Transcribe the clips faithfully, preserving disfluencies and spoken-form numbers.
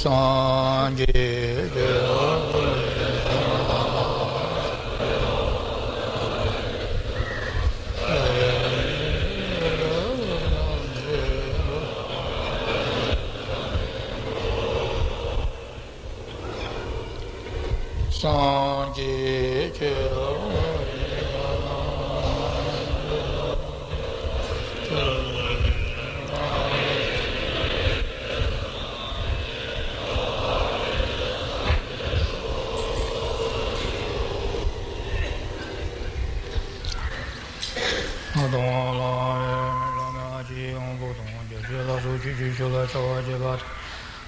སངས་རྒྱས་ཀྱི། སངས་རྒྱས་ཀྱི། ལྷ་དང་ལྷ་མིན་ལྷ་མིན་ཨ་ཕྱི་དབང་པོ་དང་རྒྱལ་སྲས་ལ་སོགས་ཆོས་ཀྱི་ཆོས་ལ་བྱ་བ་བྱེད་པ་དང་།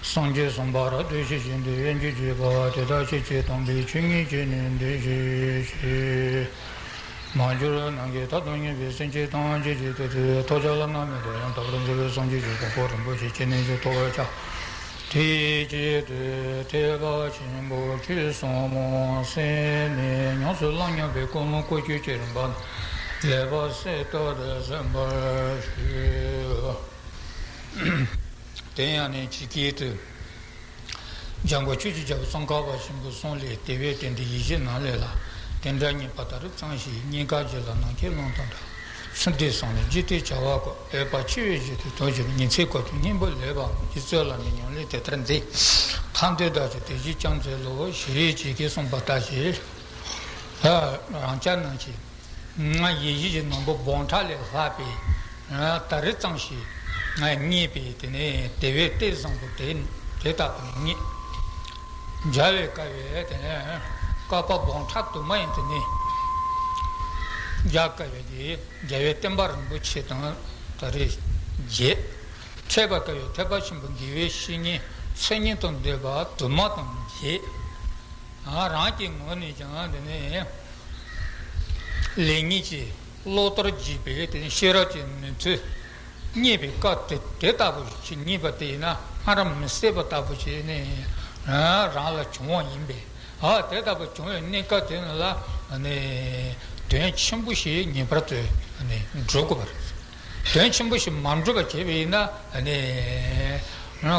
སངས་རྒྱས་བསམ་པ་ར་འདོད་ཤེས་ཀྱི་འདོད་ཡོན་གྱི་བྱེད་པ་དེ་དག་ཤེས་བྱེད་དམ་པའི་ཆོས་ཉིད་ཀྱི་ནི་འདོད་ཤེས་ཤེས། མ་གྱུར་ནམ་མཁའི་མཐའ་དང་མཉམ་པའི་སེམས་ཅན་ཐམས་ཅད་ཀྱི་དོན་དུ་ཐོབ་བྱ་བླ་ན་མེད་པ་ཡང་དག་པར་རྫོགས་པའི་སངས་རྒྱས་ཀྱི་གོ་འཕང་རིན་པོ་ཆེ་ཇི་སྙེད་ཅིག་ཐོབ་པར་བྱ། དེའི་ཆེད་དུ་ཐེག་པ་ཆེན་པོ་ཆོས་ཟབ་མོ་གསན་ནས་ཉམས་སུ་བླང་སྙམ་པའི་ཀུན་སློང་བཀོལ་སྤྱོད་ཀྱི་རིམ་པ་ལེགས་པར་གསལ་བཏབ་སྟེ་གསན་པར་ཞུ། དེ་ཡང་ནི་ཇི་སྐད་དུ། འཇམ་མགོན་ཆོས་ཀྱི་རྒྱལ་པོ་ཙོང་ཁ་པ་ཆེན་པོའི་གསུང་ལས། དེ་བས་བརྟེན་ཏེ་ཡིད་བཞིན་ནམ་ལས་ལྷག་དེ་འདྲ་རྙེད་པ་ད་རེས་ཙམ་ཞིག་སྙིང་ག་རྗེ་ལ་ནམ་མཁའི་ཀློང་དུ་འདྲ། ཚུར་འདུས་སོང་ནས་འཇིག་རྟེན་བྱ་བ་ཀུན། འོད་དཔག་འཆི་བའི་གཞི་དེར་དོར་གྱུར། ཉིན་མཚན་ཀུན་ཏུ་སྙིང་པོ་ལེགས་པར་མོས། རྗེ་བཙུན་ལ་ནི་ཉམས་ལེན་དེ་ལྟར་མཛད། ཐར་འདོད་བདག་ཅག་དེ་བཞིན་སྐྱབས་འཚོལ་ལོ། ཞེས་བྱས་ཀྱིས་གསུངས་པ་ལྟར་བྱས། རང་ཅག་རྣམས་ཀྱིས། ང་ཡིད་བཞིན་གྱི་ནོར་བུ་སྦོམ་ཕྲག་ལས་ལྷག་པའི་ད་རེས་ཙམ་ཞིག་ང་རྙེད་པའི་དེ་ནས་དེ་བས་ལྟས་བཟང་པོ་དེ་དེ་ལྟ་བུ་རྙེད། མཇལ་བའི་སྐལ་བས་དེ་ནས་བསྐལ་པ་སྦོམ་ཕྲག་དུ་མ་ཡིན་དེ་ནས་མཇལ་སྐལ་བས་དེ་རྒྱལ་བའི་བསྟན་པ་རིན་པོ་ཆེ་དང་ད་རེས་མཇལ། འཕྲད་པ་སྐལ་བས་ཐེག་པ་ཆེན་པོའི་དགེ་བའི་བཤེས་གཉེན་མཚན་ཉིད་དང་ལྡན་པ་དུ་མ་དང་མཇལ། རང་གི་ངོས་ནས་ཀྱང་དེ་ནས་ལེགས་ཉེས་ཀྱི་བློ་ལྟར་འཇིག་པའི་དེ་ནས་ཤེས་རབ་ཀྱི་ནུས་མཐུ་རྙེད་པའི་སྐབས་དེ་དེ་ལྟ་བུ་ཞིག་རྙེད་པ་དེ་ཡིན་ན་སྨ་ར་མི་བསད་པ་ལྟ་བུ་ཞིག་ནི་རང་ལ་བྱུང་བ་ཡིན་པས། ཨ་དེ་ལྟ་བུ་བྱུང་བའི་གནས་སྐབས་དེ་ནི་ལ་ནི་དོན་ཆེན་པོ་ཞིག་ངེས་པར་དུ་ནི་འགྲུབ་དགོས་པ་རེད། དོན་ཆེན་པོ་ཞིག་མ་འགྲུབ་པ་བྱས་པ་ཡིན་ན་ནི་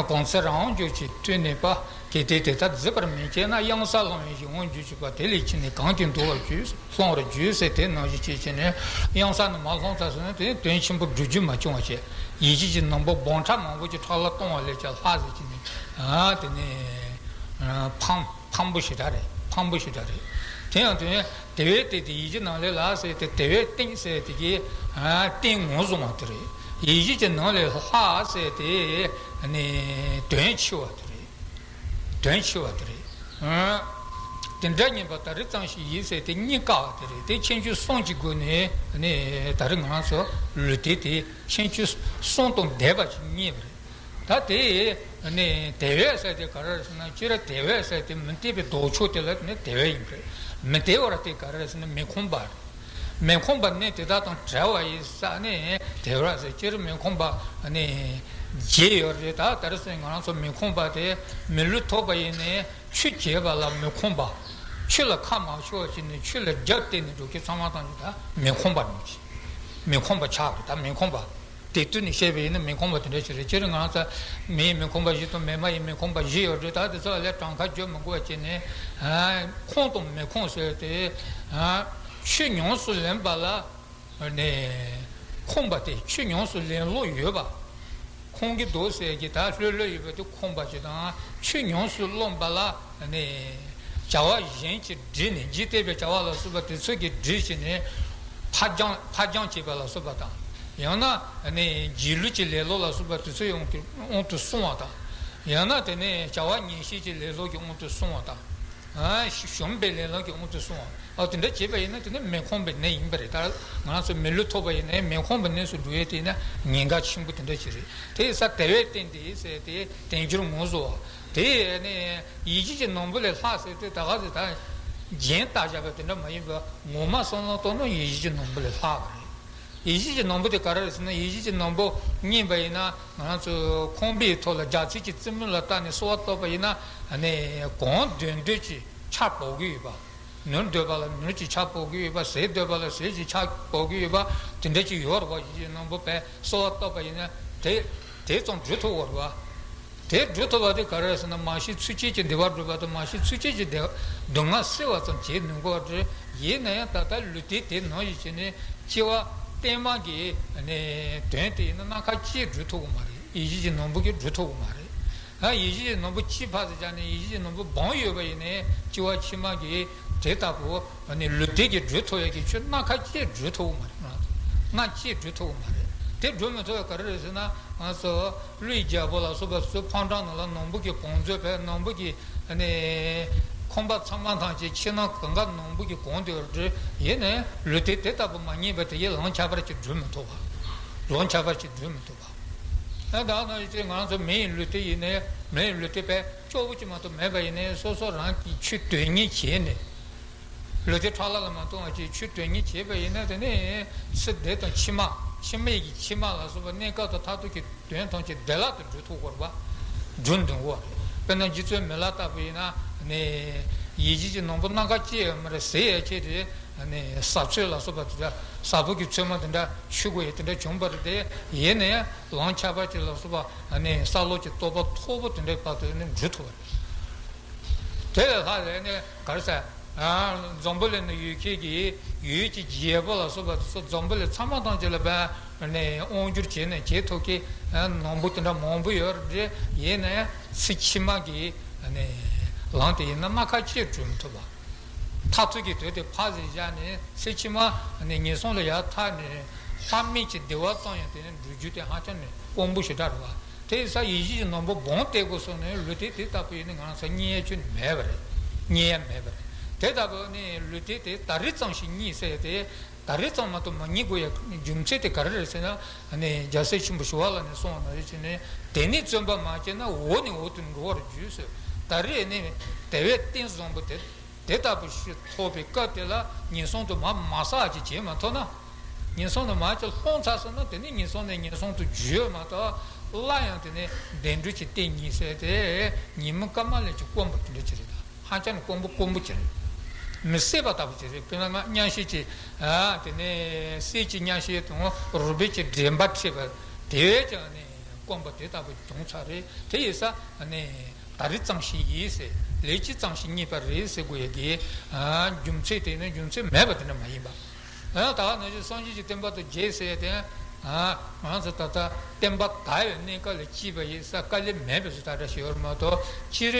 གང་ཚེ་རང་དབང་འགྱུར་གྱི་དུས་ནས་པ། གལ་ཏེ་དེ་ལྟར་གཟིགས་པར་མི་བྱེད་ན། གཡང་ས་ལྷུང་བའི་གཞི་དབང་འགྱུར་གྱི་བར། དེ་ལས་ཕྱི་ནས་གང་དེ་འདུལ་བར་བྱོས། སློང་བར་བྱོས་ཟེར་དེ་ནང་བཞིན་བྱེད་བྱས་ནས་གཡང་ས་ནས་མར་ལྷུང་ཚར་སོང་ན་དེ་དོན་ཆེན་པོ་སྒྲུབ་རྒྱུ་མ་བྱུང་བ་བྱས། ཡིད་བཞིན་གྱི་ནོར་བུ་སྦོམ་ཕྲག་མང་པོ་ཅིག་ཕྲག་ལ་གཏོང་བ་ལས་ཀྱང་ལྷག་ཟེར་གྱི་ནི་ཨ་དེ་ནི་ཕངས་ཕངས་པོ་ཞེ་དྲག་རེད། ཕངས་པོ་ཞེ་དྲག་རེད། དེ་ཡང་དོན་དེ་བས་བརྟེན་ཏེ་ཡིད་བཞིན་ནམ་ལས་ལྷག་ཟེར་ཏེ་དེ་བས་བརྟེན་ཟེར་དེ་གི་ཨ་བརྟེན་ངོས་བཟུང་བ་དེ་རེད། ཡིད་བཞིན་གྱི་ནམ་ལས་ལྷག་ཟེར་དེ་ནི་དོན་ཆེ་བ་དེ་རེད། དོན་ཆེ་བ་དེ་རེད། ཨ། དེ་འདྲ་རྙེད་པ་ད་རེས་ཙམ་ཞིག་ཡིན་ཟེར་དེ་རྙེད་དཀའ་བ་དེ་རེད། དེ་ཁྱད་ཆོས་གསུམ་གྱི་སྒོ་ནས་ནི་ད་རེས་ང་རང་ཚོ་ལུས་རྟེན་དེ་ཁྱད་ཆོས་གསུམ་དང་ལྡན་པ་ཞིག་རྙེད་པ་རེད། ད་དེ་ནི་དེ་བས་ཟེར་དེ་ག་རེ་རེད་ཟེར་ན། སྤྱིར་དེ་བས་ཟེར་དེ་མུ་སྟེགས་པའི་ལྡོག་ཕྱོགས་དེ་ལ་ནི་དེ་བས་ཡིན་པ་རེད། མུ་སྟེགས་པ་ར་དེ་ག་རེ་རེད་ཟེར་ན་མི་ཁོམ་པ་རེད། མི་ཁོམ་པ་ནི་དེ་དག་དང་བྲལ་བ་ཡིན་ས་ནི་དེ་བས་ཟེར། སྤྱིར་མི་ཁོམ་པ་ནི་བརྒྱད་ཡོད་རེད། ད་ད་རེས་ང་རང་ཚོ་མི་ཁོམ་པ་དེ་མི་ལུས་ཐོབ་པ་ཡིན་ནི་ཆུ་རྐྱལ་པ་ལ་མི་ཁོམ་པ། ཆུ་ལ་ཁ་མ་ཕྱོགས་ཤིག་ནི་ཆུ་ལ་རྒྱབ་བལྟས་ནས་འགྲོ་མཁན་ཚང་མ་ཐམས་ཅད་ད་མི་ཁོམ་པ་རེད། མི་ཁོམ་པ་ཆགས་པ་ད་མི་ཁོམ་པ། དེ་དུས་ནས་བཤད་པ་ཡིན་ན་མི་ཁོམ་པ་དེ་འདྲ་ཞིག་རེད། སྤྱིར་ང་རང་ཚོ་མི་ཡི་མི་ཁོམ་པ་བཞི་དང་མི་མ་ཡི་མི་ཁོམ་པ་བཞི་ཡོད་རེད། ད་དེ་ཚོ་ལ་གྲངས་ཀ་བརྗོད་མི་དགོས་པ་བྱས་ནས་ཁོམ་དང་མི་ཁོམ་ཟེར་དེ་ཆོས་ཉམས་སུ་ལེན་པ་ལ། ནས་ཁོམ་པ་དེ་ཆོས་ཉམས་སུ་ལེན་ལོ་ཡོད་པ། ཁོམ་གྱི་འདུག་ཟེར་གྱི་ད་ལྷོད་ལྷོད་ཡོད་པ་དེ་ཁོམ་པ་ཞིག་དང་། ཆོས་ཉམས་སུ་ལེན་པ་ལ་ནས་བྱ་བ་གཞན་གྱིས་བསྒྲིབས་ནས། འཇིག་རྟེན་པའི་བྱ་བ་ལ་སོགས་པ་དེ་ཚོ་གིས་བསྒྲིབས་བྱས་ནས་ཕར་འགྱངས་ཕར་འགྱངས་བྱེད་པ་ལ་སོགས་པ་དང་། ཡང་ན་ནས་སྒྱིད་ལུག་གི་ལེ་ལོ་ལ་སོགས་པ་དེ་ཚོའི་དབང་དུ་དབང་དུ་སོང་བ་དང་། ཡང་ན་དེ་ནས་བྱ་བ་ངན་བྱེད་ཀྱི་ལེ་ལོ་གི་དབང་དུ་སོང་བ་དང་། ཨ་ཞུམ་པའི་ལེ་ལོ་གི་དབང་དུ་སོང་བ། ཨ་དེ་འདྲ་བྱས་པ་ཡིན་ན་དེ་ནི་མི་ཁོམ་པའི་གནས་ཡིན་པ་རེད། ད་ང་རང་ཚོ་མི་ལུས་ཐོབ་པ་ཡིན་ནའི་མི་ཁོམ་པའི་གནས་སུ་འགྲོ་ཡས་དེ་ཡིན་ན་ཉེན་ཁ་ཆེན་པོ་དེ་འདྲ་ཞིག་རེད། དེ་ཡིན་ཙང་དེ་བས་བརྟེན་ཏེ་ཟེར་དེ་བསྟན་འགྱུར་ངོས་བཟུང་བ། དེ་ནི་ཡིད་བཞིན་གྱི་ནོར་བུ་ལས་ལྷག་ཟེར་དེ་ད་ག་ཟེར་ད་རྒྱན་བཏགས་བཞག་པ་དེ་འདྲ་མ་ཡིན་པར་ངོ་མ་བསམ་བློ་གཏོང་ན་ཡིད་བཞིན་གྱི་ནོར་བུ་ལས་ལྷག་པ་རེད། ཡིད་བཞིན་གྱི་ནོར་བུ་དེ་ག་རེ་རེད་ཟེར་ན། ཡིད་བཞིན་གྱི་ནོར་བུ་རྙེད་པ་ཡིན་ན་ང་རང་ཚོས་ཁང་པའི་ཐོག་ལ་རྒྱ་མཚོའི་རྩེ་མོ་ལ་བལྟས་ནས་གསོལ་བ་བཏབ་པ་ཡིན་ན་ནི་གང་འདོད་འདོད་ཀྱི་ཆར་ཕབ་གི་ཡོད་པ། ནོར་འདོད་པ་ལ་ནོར་གྱི་ཆར་ཕབ་གི་ཡོད་པ། ཟས་འདོད་པ་ལ་ཟས་ཀྱི་ཆར་ཕབ་གི་ཡོད་པ། དེ་འདྲ་ཅིག་ཡོད་རེད་པ། ཡིད་བཞིན་གྱི་ནོར་བུ་བས་གསོལ་བ་བཏབ་པ་ཡིན་ན་དེ་དེ་ཙམ་འགྲུབ་ཐུབ་པ་རེད་པ། དེ་སྒྲུབ་ཐུབ་པ་དེ་ག་རེ་རེད་ཟེར་ན། མ་ཤེས་ཚུལ་ཁྱེར་གྱི་བདེ་བ་སྒྲུབ་པ་དང་། མ་ཤེས་ཚུལ་ཁྱེར་གྱི་བདེ་སྡུག་བསྔལ་སེལ་བ་ཙམ་བྱེད་ནུས་པ་རེད། ཡིན་ན་ཡང་ད་ལྟ་ལུས་རྟེན་དེ་ནང་བཞིན་བྱས་ནས་སྐྱེ་བ་སྟོང་མ་གི་ནས་དོན་དེ་ཡིན་ན་སྣ་ཁ་གཅིག་སྒྲུབ་ཐུབ་ཀྱི་མ་རེད། ཡིད་བཞིན་གྱི་ནོར་བུ་གིས་སྒྲུབ་ཐུབ་ཀྱི་མ་རེད། ཨ། ཡིད་བཞིན་གྱི་ནོར་བུ་གཅིག་ཕར་ཙམ་བཞག་ནས་ཡིད་བཞིན་གྱི་ནོར་བུ་སྦོམ་ཡོད་པ་ཡིན་ནའི་སྐྱེ་བ་ཕྱི་མ་གི་དེ་ལྟ་བུ་ནི་ལུས་རྟེན་གྱིས་སྒྲུབ་ཐུབ་ཡག་གི་ཆོས་སྣ་ཁ་གཅིག་སྒྲུབ་ཐུབ་ཀྱི་མ་རེད། སྣ་གཅིག་སྒྲུབ་ཐུབ་ཀྱི་མ་རེད། དེ་སྒྲུབ་མི་ཐུབ་པ་ག་རེ་རེད་ཟེར་ན། ང་ཚོ་ཀླུ་ཡི་རྒྱལ་པོ་ལ་སོགས་པ་ཚོ་ཕོ་བྲང་ནང་ལ་ནོར་བུ་གིས་གང་བཟོས་པས། ནོར་བུ་གིས་ནི་ཁང་པ་ཚང་མ་ཐམས་ཅད་ཕྱི་ནང་གང་ག་ནོར་བུ་གིས་གང་བསྡད་པ་རེད། ཡིན་ནའི་ལུས་རྟེན་དེ་ལྟ་བུ་མ་རྙེད་པ་དེ་ཡི་ལམ་ཁྱད་པར་གཅིག་སྒྲུབ་མི་ཐུབ་པ། ལམ་ཁྱད་པར་གཅིག་སྒྲུབ་མི་ཐུབ་པ། ཨ། ད་ནང་བཞིན་ང་ཚོ་མི་ཡི་ལུས་རྟེན་ཡིན་ནའི་མི་ཡི་ལུས་རྟེན་དཔེ་སྐྱོ་བོ་གཅིག་མ་གཏོགས་མེད་པ་ཡིན་ནའི་སོ་སོ་རང་གིས་ཆོས་དོན་གཉེར་བྱས་ནས། ལུས་རྟེན་ཕྲ་ལ་ལ་མ་གཏོང་བ་ཅིག་ཆོས་དོན་གཉེར་བྱས་པ་ཡིན་ན། དེ་ནས་ཚེ་འདི་དང་ཕྱི་མ། ཕྱི་མའི་གི་ཕྱི་མ་ལ་སོགས་པ་གནས་སྐབས་དང་མཐར་ཐུག་གི་དོན་ཐམས་ཅད་བདེ་བླག་ཏུ་འགྲུབ་ཐུབ་དགོས་པ། འགྲུབ་འདུག་གོ། དཔེར་ན་རྗེ་བཙུན་མི་ལ་ལྟ་བུ་ཡིན་ན་ནི། ཡིད་བཞིན་གྱི་ནོར་བུ་སྣ་ཁ་གཅིག་ཡོད་མ་རེད། ཟས་ཡོད་ཆེད་དུ་ནི་ཟ་ཚོད་ལ་སོགས་པ་དེ་འདྲ། ཟ་ཕོད་ཀྱི་ཚོད་མ་དེ་འདྲ་མཆོད་དགོས་ཡ་དེ་འདྲ་བྱུང་བ་རེད། དེ་ཡིན་ནའི་ལམ་ཁྱད་པར་ཅན་ལ་སོགས་པ་ནི་བསམ་བློ་གྱི་རྟོགས་པ་མཐོ་པོ་དེ་འདྲའི་བར་དུ་ནི་འགྲུབ་ཐུབ་པ་རེད། དེ་ལས་ལྷག་ལས་ནས་ག་རེ་ཟེར། ཨ། འཛམ་བུ་གླིང་ན་ཡོད་མཁན་གྱི་ཡུལ་གྱི་རྒྱལ་པོ་ལ་སོགས་པ་དེ་ཚོ་འཛམ་བུ་གླིང་ཚང་མ་ཐམས་ཅད་ལ་བས་ནས་དབང་བསྒྱུར་བྱས་ནས་བྱེད་ཐུབ་མཁན་ནོར་བུ་དེ་འདྲ་མང་པོ་ཡོད་རེད། ཡིན་ནའི་ཚེ་ཕྱི་མ་གི་ལམ་དེ་ཡིན་ན་སྣ་ཁ་གཅིག་སྒྲུབ་མི་ཐུབ་པ། མཐར་ཐུག་གི་དོན་དེ་ཕར་ཟིན་བཞག་ནས་ཚེ་ཕྱི་མ་ནས་ངན་སོང་ལ་ཡར་ཐར་ནས་ལྷ་མིན་གྱི་བདེ་བ་ཙམ་ཡང་དེ་ནས་འགྲུབ་རྒྱུ་དེ་ཧ་ཅང་ནས་དཀོན་པོ་ཞེ་དྲག་རེད་བ། དེ་ཡིན་ཙང་ཡིད་བཞིན་གྱི་ནོར་བུ་སྦོམ་སྟེར་དགོས་སོང་ནས་ལུས་རྟེན་དེ་ལྟ་བུ་ཡིན་ན་ང་རང་ཚོ་རྙེད་ཡ་ཁྱོན་ནས་མེད་པ་རེད། རྙེད་ཡ་མེད་པ་རེད། དེ་ལྟ་བུ་ནས་ལུས་རྟེན་དེ་ད་རེས་ཙམ་ཞིག་རྙེད་ཟེར་ཏེ། ད་རེས་ཙམ་མ་གཏོགས་མ་རྙེད་དགོས་ཡ་རྒྱུ་མཚན་དེ་ག་རེ་རེད་ཟེར་ན། ནས་རྒྱལ་སྲས་ཆེན་པོ་ཞི་བ་ལྷ་ནས་གསུངས་པ་ནང་བཞིན་བྱས་ནས། དེ་ནས་བརྩོན་པ་མ་བསྐྱེད་ན་འོག་ནས་འོག་ཏུ་འགྲོ་བར་འགྱུར་ཟེར། ད་རེས་ནས་དེ་བས་རྟེན་བཟང་པོ་དེ་དེ་ལྟ་བུ་ཞིག་ཐོབ་པའི་སྐབས་དེ་ལ་ངན་སོང་དུ་མར་མ་ཟག་ཅིག་བྱེད་མ་ཐུབ་ན། ངན་སོང་དུ་མར་ཅིག་ལྷུང་ཚར་སོང་ན་དེ་ནས་ངན་སོང་ནས་ངན་སོང་དུ་འགྱུར་མ་གཏོགས། སླར་ཡང་དེ་ནས་བདེ་འགྲོ་ཅིག་སྟེར་ཉེན་ཟེར་ཏེ། ཉི་མ་སྐར་མ་ལས་ཀྱི་དཀོན་པོ་དེ་འདྲ་ཅིག་རེད་ད། ཧ་ཅང་ནས་དཀོན་པོ་དཀོན་པོ་ཅིག་རེད། མི་སྲིད་པ་ལྟ་བུ་ཅིག་རེད། དཔེར་ན་ང་མཉམ་བཞག་གི། ཨ། དེ་ནས་སྲིད་ཀྱི་མཉམ་བཞག་དང་རོལ་པའི་གི་འདྲེན་པ་ཁྲིད་པ་དེ་བས་ཀྱང་ནས་དཀོན་པོ་དེ་ལྟ་བུ་བྱུང་ཚར་རེད། དེ་ཡིན་ཙང་ནས་ད་རེས་ཙམ་ཞིག་ཡིན་ཟེར། ལས་ཀྱི་ཙམ་ཞིག་རྙེད་པ་རེད་ཟེར་དགོས་ཡ་གི། ཨ། རྒྱུ་མཚན་དེ་ནི་རྒྱུ་མཚན་མེད་པ་དེ་འདྲ་མ་ཡིན་པ། ཨ། ད་ག་ནང་བཞིན་སངས་རྒྱས་ཀྱི་བསྟན་པ་དང་མཇལ་ཟེར་ཡ་དེ། ཨ། ང་ཚོ་ད་ལྟ་བསྟན་པ་དར་བའི་གནས་སྐབས་ལ་སྐྱེས་པ་ཡིན་ས་དཀའ་ལས་མེད་པའི་བཟོ་ལྟ་འདྲ་ཞིག་ཡོད་རེད་མ་གཏོགས། སྤྱིར་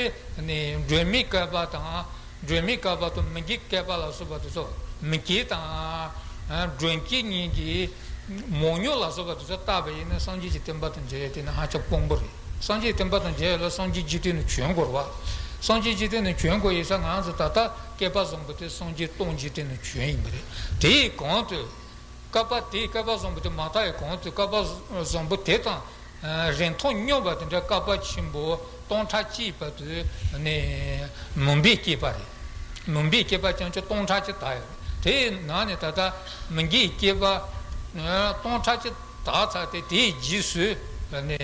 ནི་སྒྲོན་མེའི་བསྐལ་པ་དང་། སྒྲོན་མེའི་བསྐལ་པ་དང་མི་དགེའི་བསྐལ་པ་ལ་སོགས་པ་དེ་ཚོ། མི་དགེ་དང་། ཨ། སྒྲོན་དགེ་གཉིས་ཀྱི་མང་ཉུང་ལ་སོགས་པ་དེ་ཚོ་བརྟགས་པ་ཡིན་ན་སངས་རྒྱས་ཀྱི་བསྟན་པ་དང་མཇལ་ཡ་དེ་ནི་ཧ་ཅང་དཀོན་པོ་རེད། སངས་རྒྱས་བསྟན་པ་དང་མཇལ་ཡ་ལ་སངས་རྒྱས་འཇིག་རྟེན་ནས་བྱོན་དགོས་རེད་བ། སངས་རྒྱས་འཇིག་རྟེན་ནས་བྱོན་དགོས་ཡིན་ཙང་ང་ཚོ་ད་ལྟ་བསྐལ་པ་བཟང་པོ་དེ་སངས་རྒྱས་སྟོང་འཇིག་རྟེན་ནས་བྱོན་ཡིན་པ་རེད། དེའི་གོང་དུ་བསྐལ་པ་དེའི་བསྐལ་པ་བཟང་པོ་དེ་མ་དག་པའི་གོང་དུ་བསྐལ་པ་བཟང་པོ་དེ་དང་རིང་ཐུང་སྙོམས་པ་དེ་འདྲ་བསྐལ་པ་ཆེན་པོ་སྟོང་ཕྲག་གཅིག་བར་དུ་ནི་མུན་པའི་བསྐལ་པ་རེད། མུན་པའི་བསྐལ་པ་ཀྱང་ཅིག་སྟོང་ཕྲག་གཅིག་དག་ཡོད་རེད། དེའི་ནང་ནས་ད་ལྟ་མི་དགེའི་བསྐལ་པ་སྟོང་ཕྲག་གཅིག་དག་ཚར་ཏེ། དེའི་རྗེས་སུ་ནི་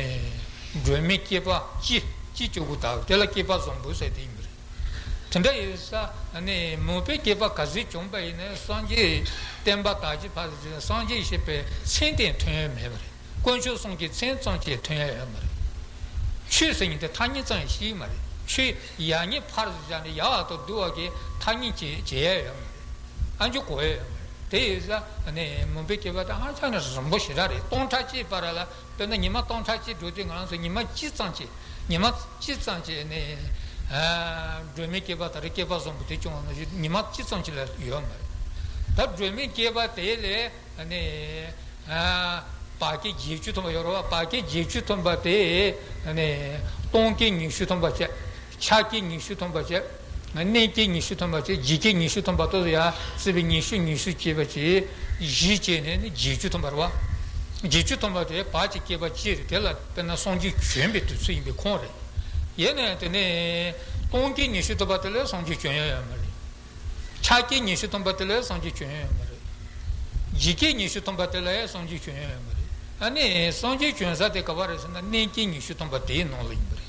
སྒྲོན་མེའི་བསྐལ་པ་གཅིག་གཅིག་བཅུ་དགུ་དག་དེ་ལ་བསྐལ་པ་བཟང་པོ་ཟེར་དེ་ཡིན་པ་རེད། དེ་འདྲ་ཡིན་ཙང་ནི་མུན་པའི་བསྐལ་པ་ག་ཚོད་བྱུང་པ་ཡིན་ནའི་སངས་རྒྱས་བསྟན་པ་དར་གྱི་ཕར་ཕྱིན། སངས་རྒྱས་ཞེས་པའི་མཚན་དེ་ཐོན་ཡ་མེད་པ་རེད། དཀོན་མཆོག་གསུམ་གྱི་མཚན་ཙམ་གྱིས་ཐོན་ཡ་ཡོད་མ་རེད། ཆོས་ཟེར་མཁན་དེ་ཐ་སྙད་ཙམ་ཡང་ཤེས་ཀྱི་མ་རེད། ཆོས་ཡག་ཉེས་ཕར་བཞག་ནས་ཡག་བ་དང་སྡུག་པ་གི་ཐ་སྙད་བྱེད་བྱེད་ཡ་ཡོད་མ་རེད། ཨ། འཇུག་གོ་ཡ་ཡོད་མ་རེད། དེ་ཡིན་ཙང་ནི་མུན་པའི་བསྐལ་པ་དེ་ཧ་ཅང་ནས་རིང་པོ་ཞེ་དྲག་རེད། སྟོང་ཕྲག་གཅིག་བར་ལ། དཔེར་ན་ཉི་མ་སྟོང་ཕྲག་གཅིག་འགྲོ་དུས་ང་རང་ཚོ་ཉི་མ་གཅིག་ཙམ་གྱིས། ཉི་མ་གཅིག་ཙམ་གྱིས་ནི། ཨ། སྒྲོན་མེའི་བསྐལ་པ་དང་བསྐལ་པ་བཟང་པོ་དེ་བྱུང་བ་ནང་བཞིན་ཉི་མ་གཅིག་ཙམ་གྱིས་ལས་ཡོད་མ་རེད། ད་སྒྲོན་མེའི་བསྐལ་པ་དེ་ལས་ནི། ཨ། བར་བསྐལ་བརྒྱད་ཅུ་ཐམ་པ་ཡོད་རེད་བ། བར་བསྐལ་བརྒྱད་ཅུ་ཐམ་པ་དེ་ནི་སྟོང་བསྐལ་ཉི་ཤུ་ཐམ་པ་བྱས། ཆ་བསྐལ་ཉི་ཤུ་ཐམ་པ་བྱས། གནས་བསྐལ་ཉི་ཤུ་ཐམ་པ་བྱས། ལྗིད་བསྐལ་ཉི་ཤུ་ཐམ་པ་ཏོག་ཙམ་ཡར་བརྩིས་པའི་ཉི་ཤུ་ཉི་ཤུ་བྱས་པ་བྱས། བཞི་བྱས་ནས་ནི་བརྒྱད་ཅུ་ཐམ་པ་རེད་བ། བརྒྱད་ཅུ་ཐམ་པ་དེ་བར་གྱི་བསྐལ་པ་གཅིག་རེད། དེ་ལ་དཔེར་ན་སངས་རྒྱས་བྱོན་པའི་དུས་ཚོད་ཡིན་པའི་ཁོངས་རེད། ཡིན་ནའི་དེ་ནས་སྟོང་བསྐལ་ཉི་ཤུ་ཐམ་པ་དེ་ལ་སངས་རྒྱས་བྱོན་ཡ་ཡོད་མ་རེད། ཆ་བསྐལ་ཉི་ཤུ་ཐམ་པ་དེ་ལ་སངས་རྒྱས་བྱོན་ཡ་ཡོད་མ་རེད། ལྗིད་བསྐལ་ཉི་ཤུ་ཐམ་པ་དེ་ལ་ཡང་སངས་རྒྱས་བྱོན་ཡ་ཡོད་མ་རེད། ཨ་ནི་སངས་རྒྱས་བྱོན་ས་དེ་ག་པར་རེད་ཟེར་ན་གནས་བསྐལ་ཉི་ཤུ་ཐམ་པ་དེའི་ནང་ལ་ཡིན་པ་རེད།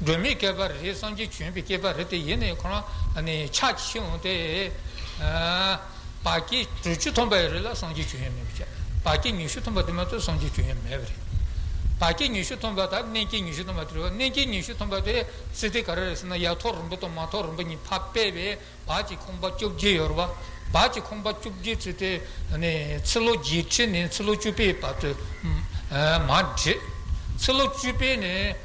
སྒྲོན་མེའི་བསྐལ་པ་རེད། སངས་རྒྱས་བྱོན་པའི་བསྐལ་པ་རེད། དེ་ཡིན་ནའི་ཁོ་རང་ཨ་ནི་ཆ་ཆེ་འོང་དེ། ཨ། བར་བསྐལ་དྲུག་ཅུ་ཐམ་པ་ཡི་རིང་ལ་སངས་རྒྱས་བྱོན་ཡ་མེད་པ་བྱས། བར་བསྐལ་ཉི་ཤུ་ཐམ་པ་དེ་མ་གཏོགས་སངས་རྒྱས་བྱོན་ཡ་མེད་པ་རེད། བར་གྱི་ཉི་ཤུ་ཐམ་པ་དང་སྣོད་ཀྱི་ཉི་ཤུ་ཐམ་པ་དེ་རེད་བ། སྣོད་ཀྱི་ཉི་ཤུ་ཐམ་པ་དེ་ཚིག་དེ་ག་རེ་རེད་ཟེར་ན། ཡ་ཐོག་རིང་པོ་དང་མ་ཐོག་རིང་པོ་གཉིས་ཕར་སྤེལ་བས་བར་གྱི་ཁང་པ་བཅོ་བརྒྱད་ཡོད་རེད་བ། བར་གྱི་ཁང་པ་བཅོ་བརྒྱད་ཚིག་དེ་ནི་ཚེ་ལོ་བརྒྱད་ཁྲི་ནས་ཚེ་ལོ་བཅུ་པའི་བར་དུ་མར་བསྒྲིགས། ཚེ་ལོ་བཅུ་པའི་ནས་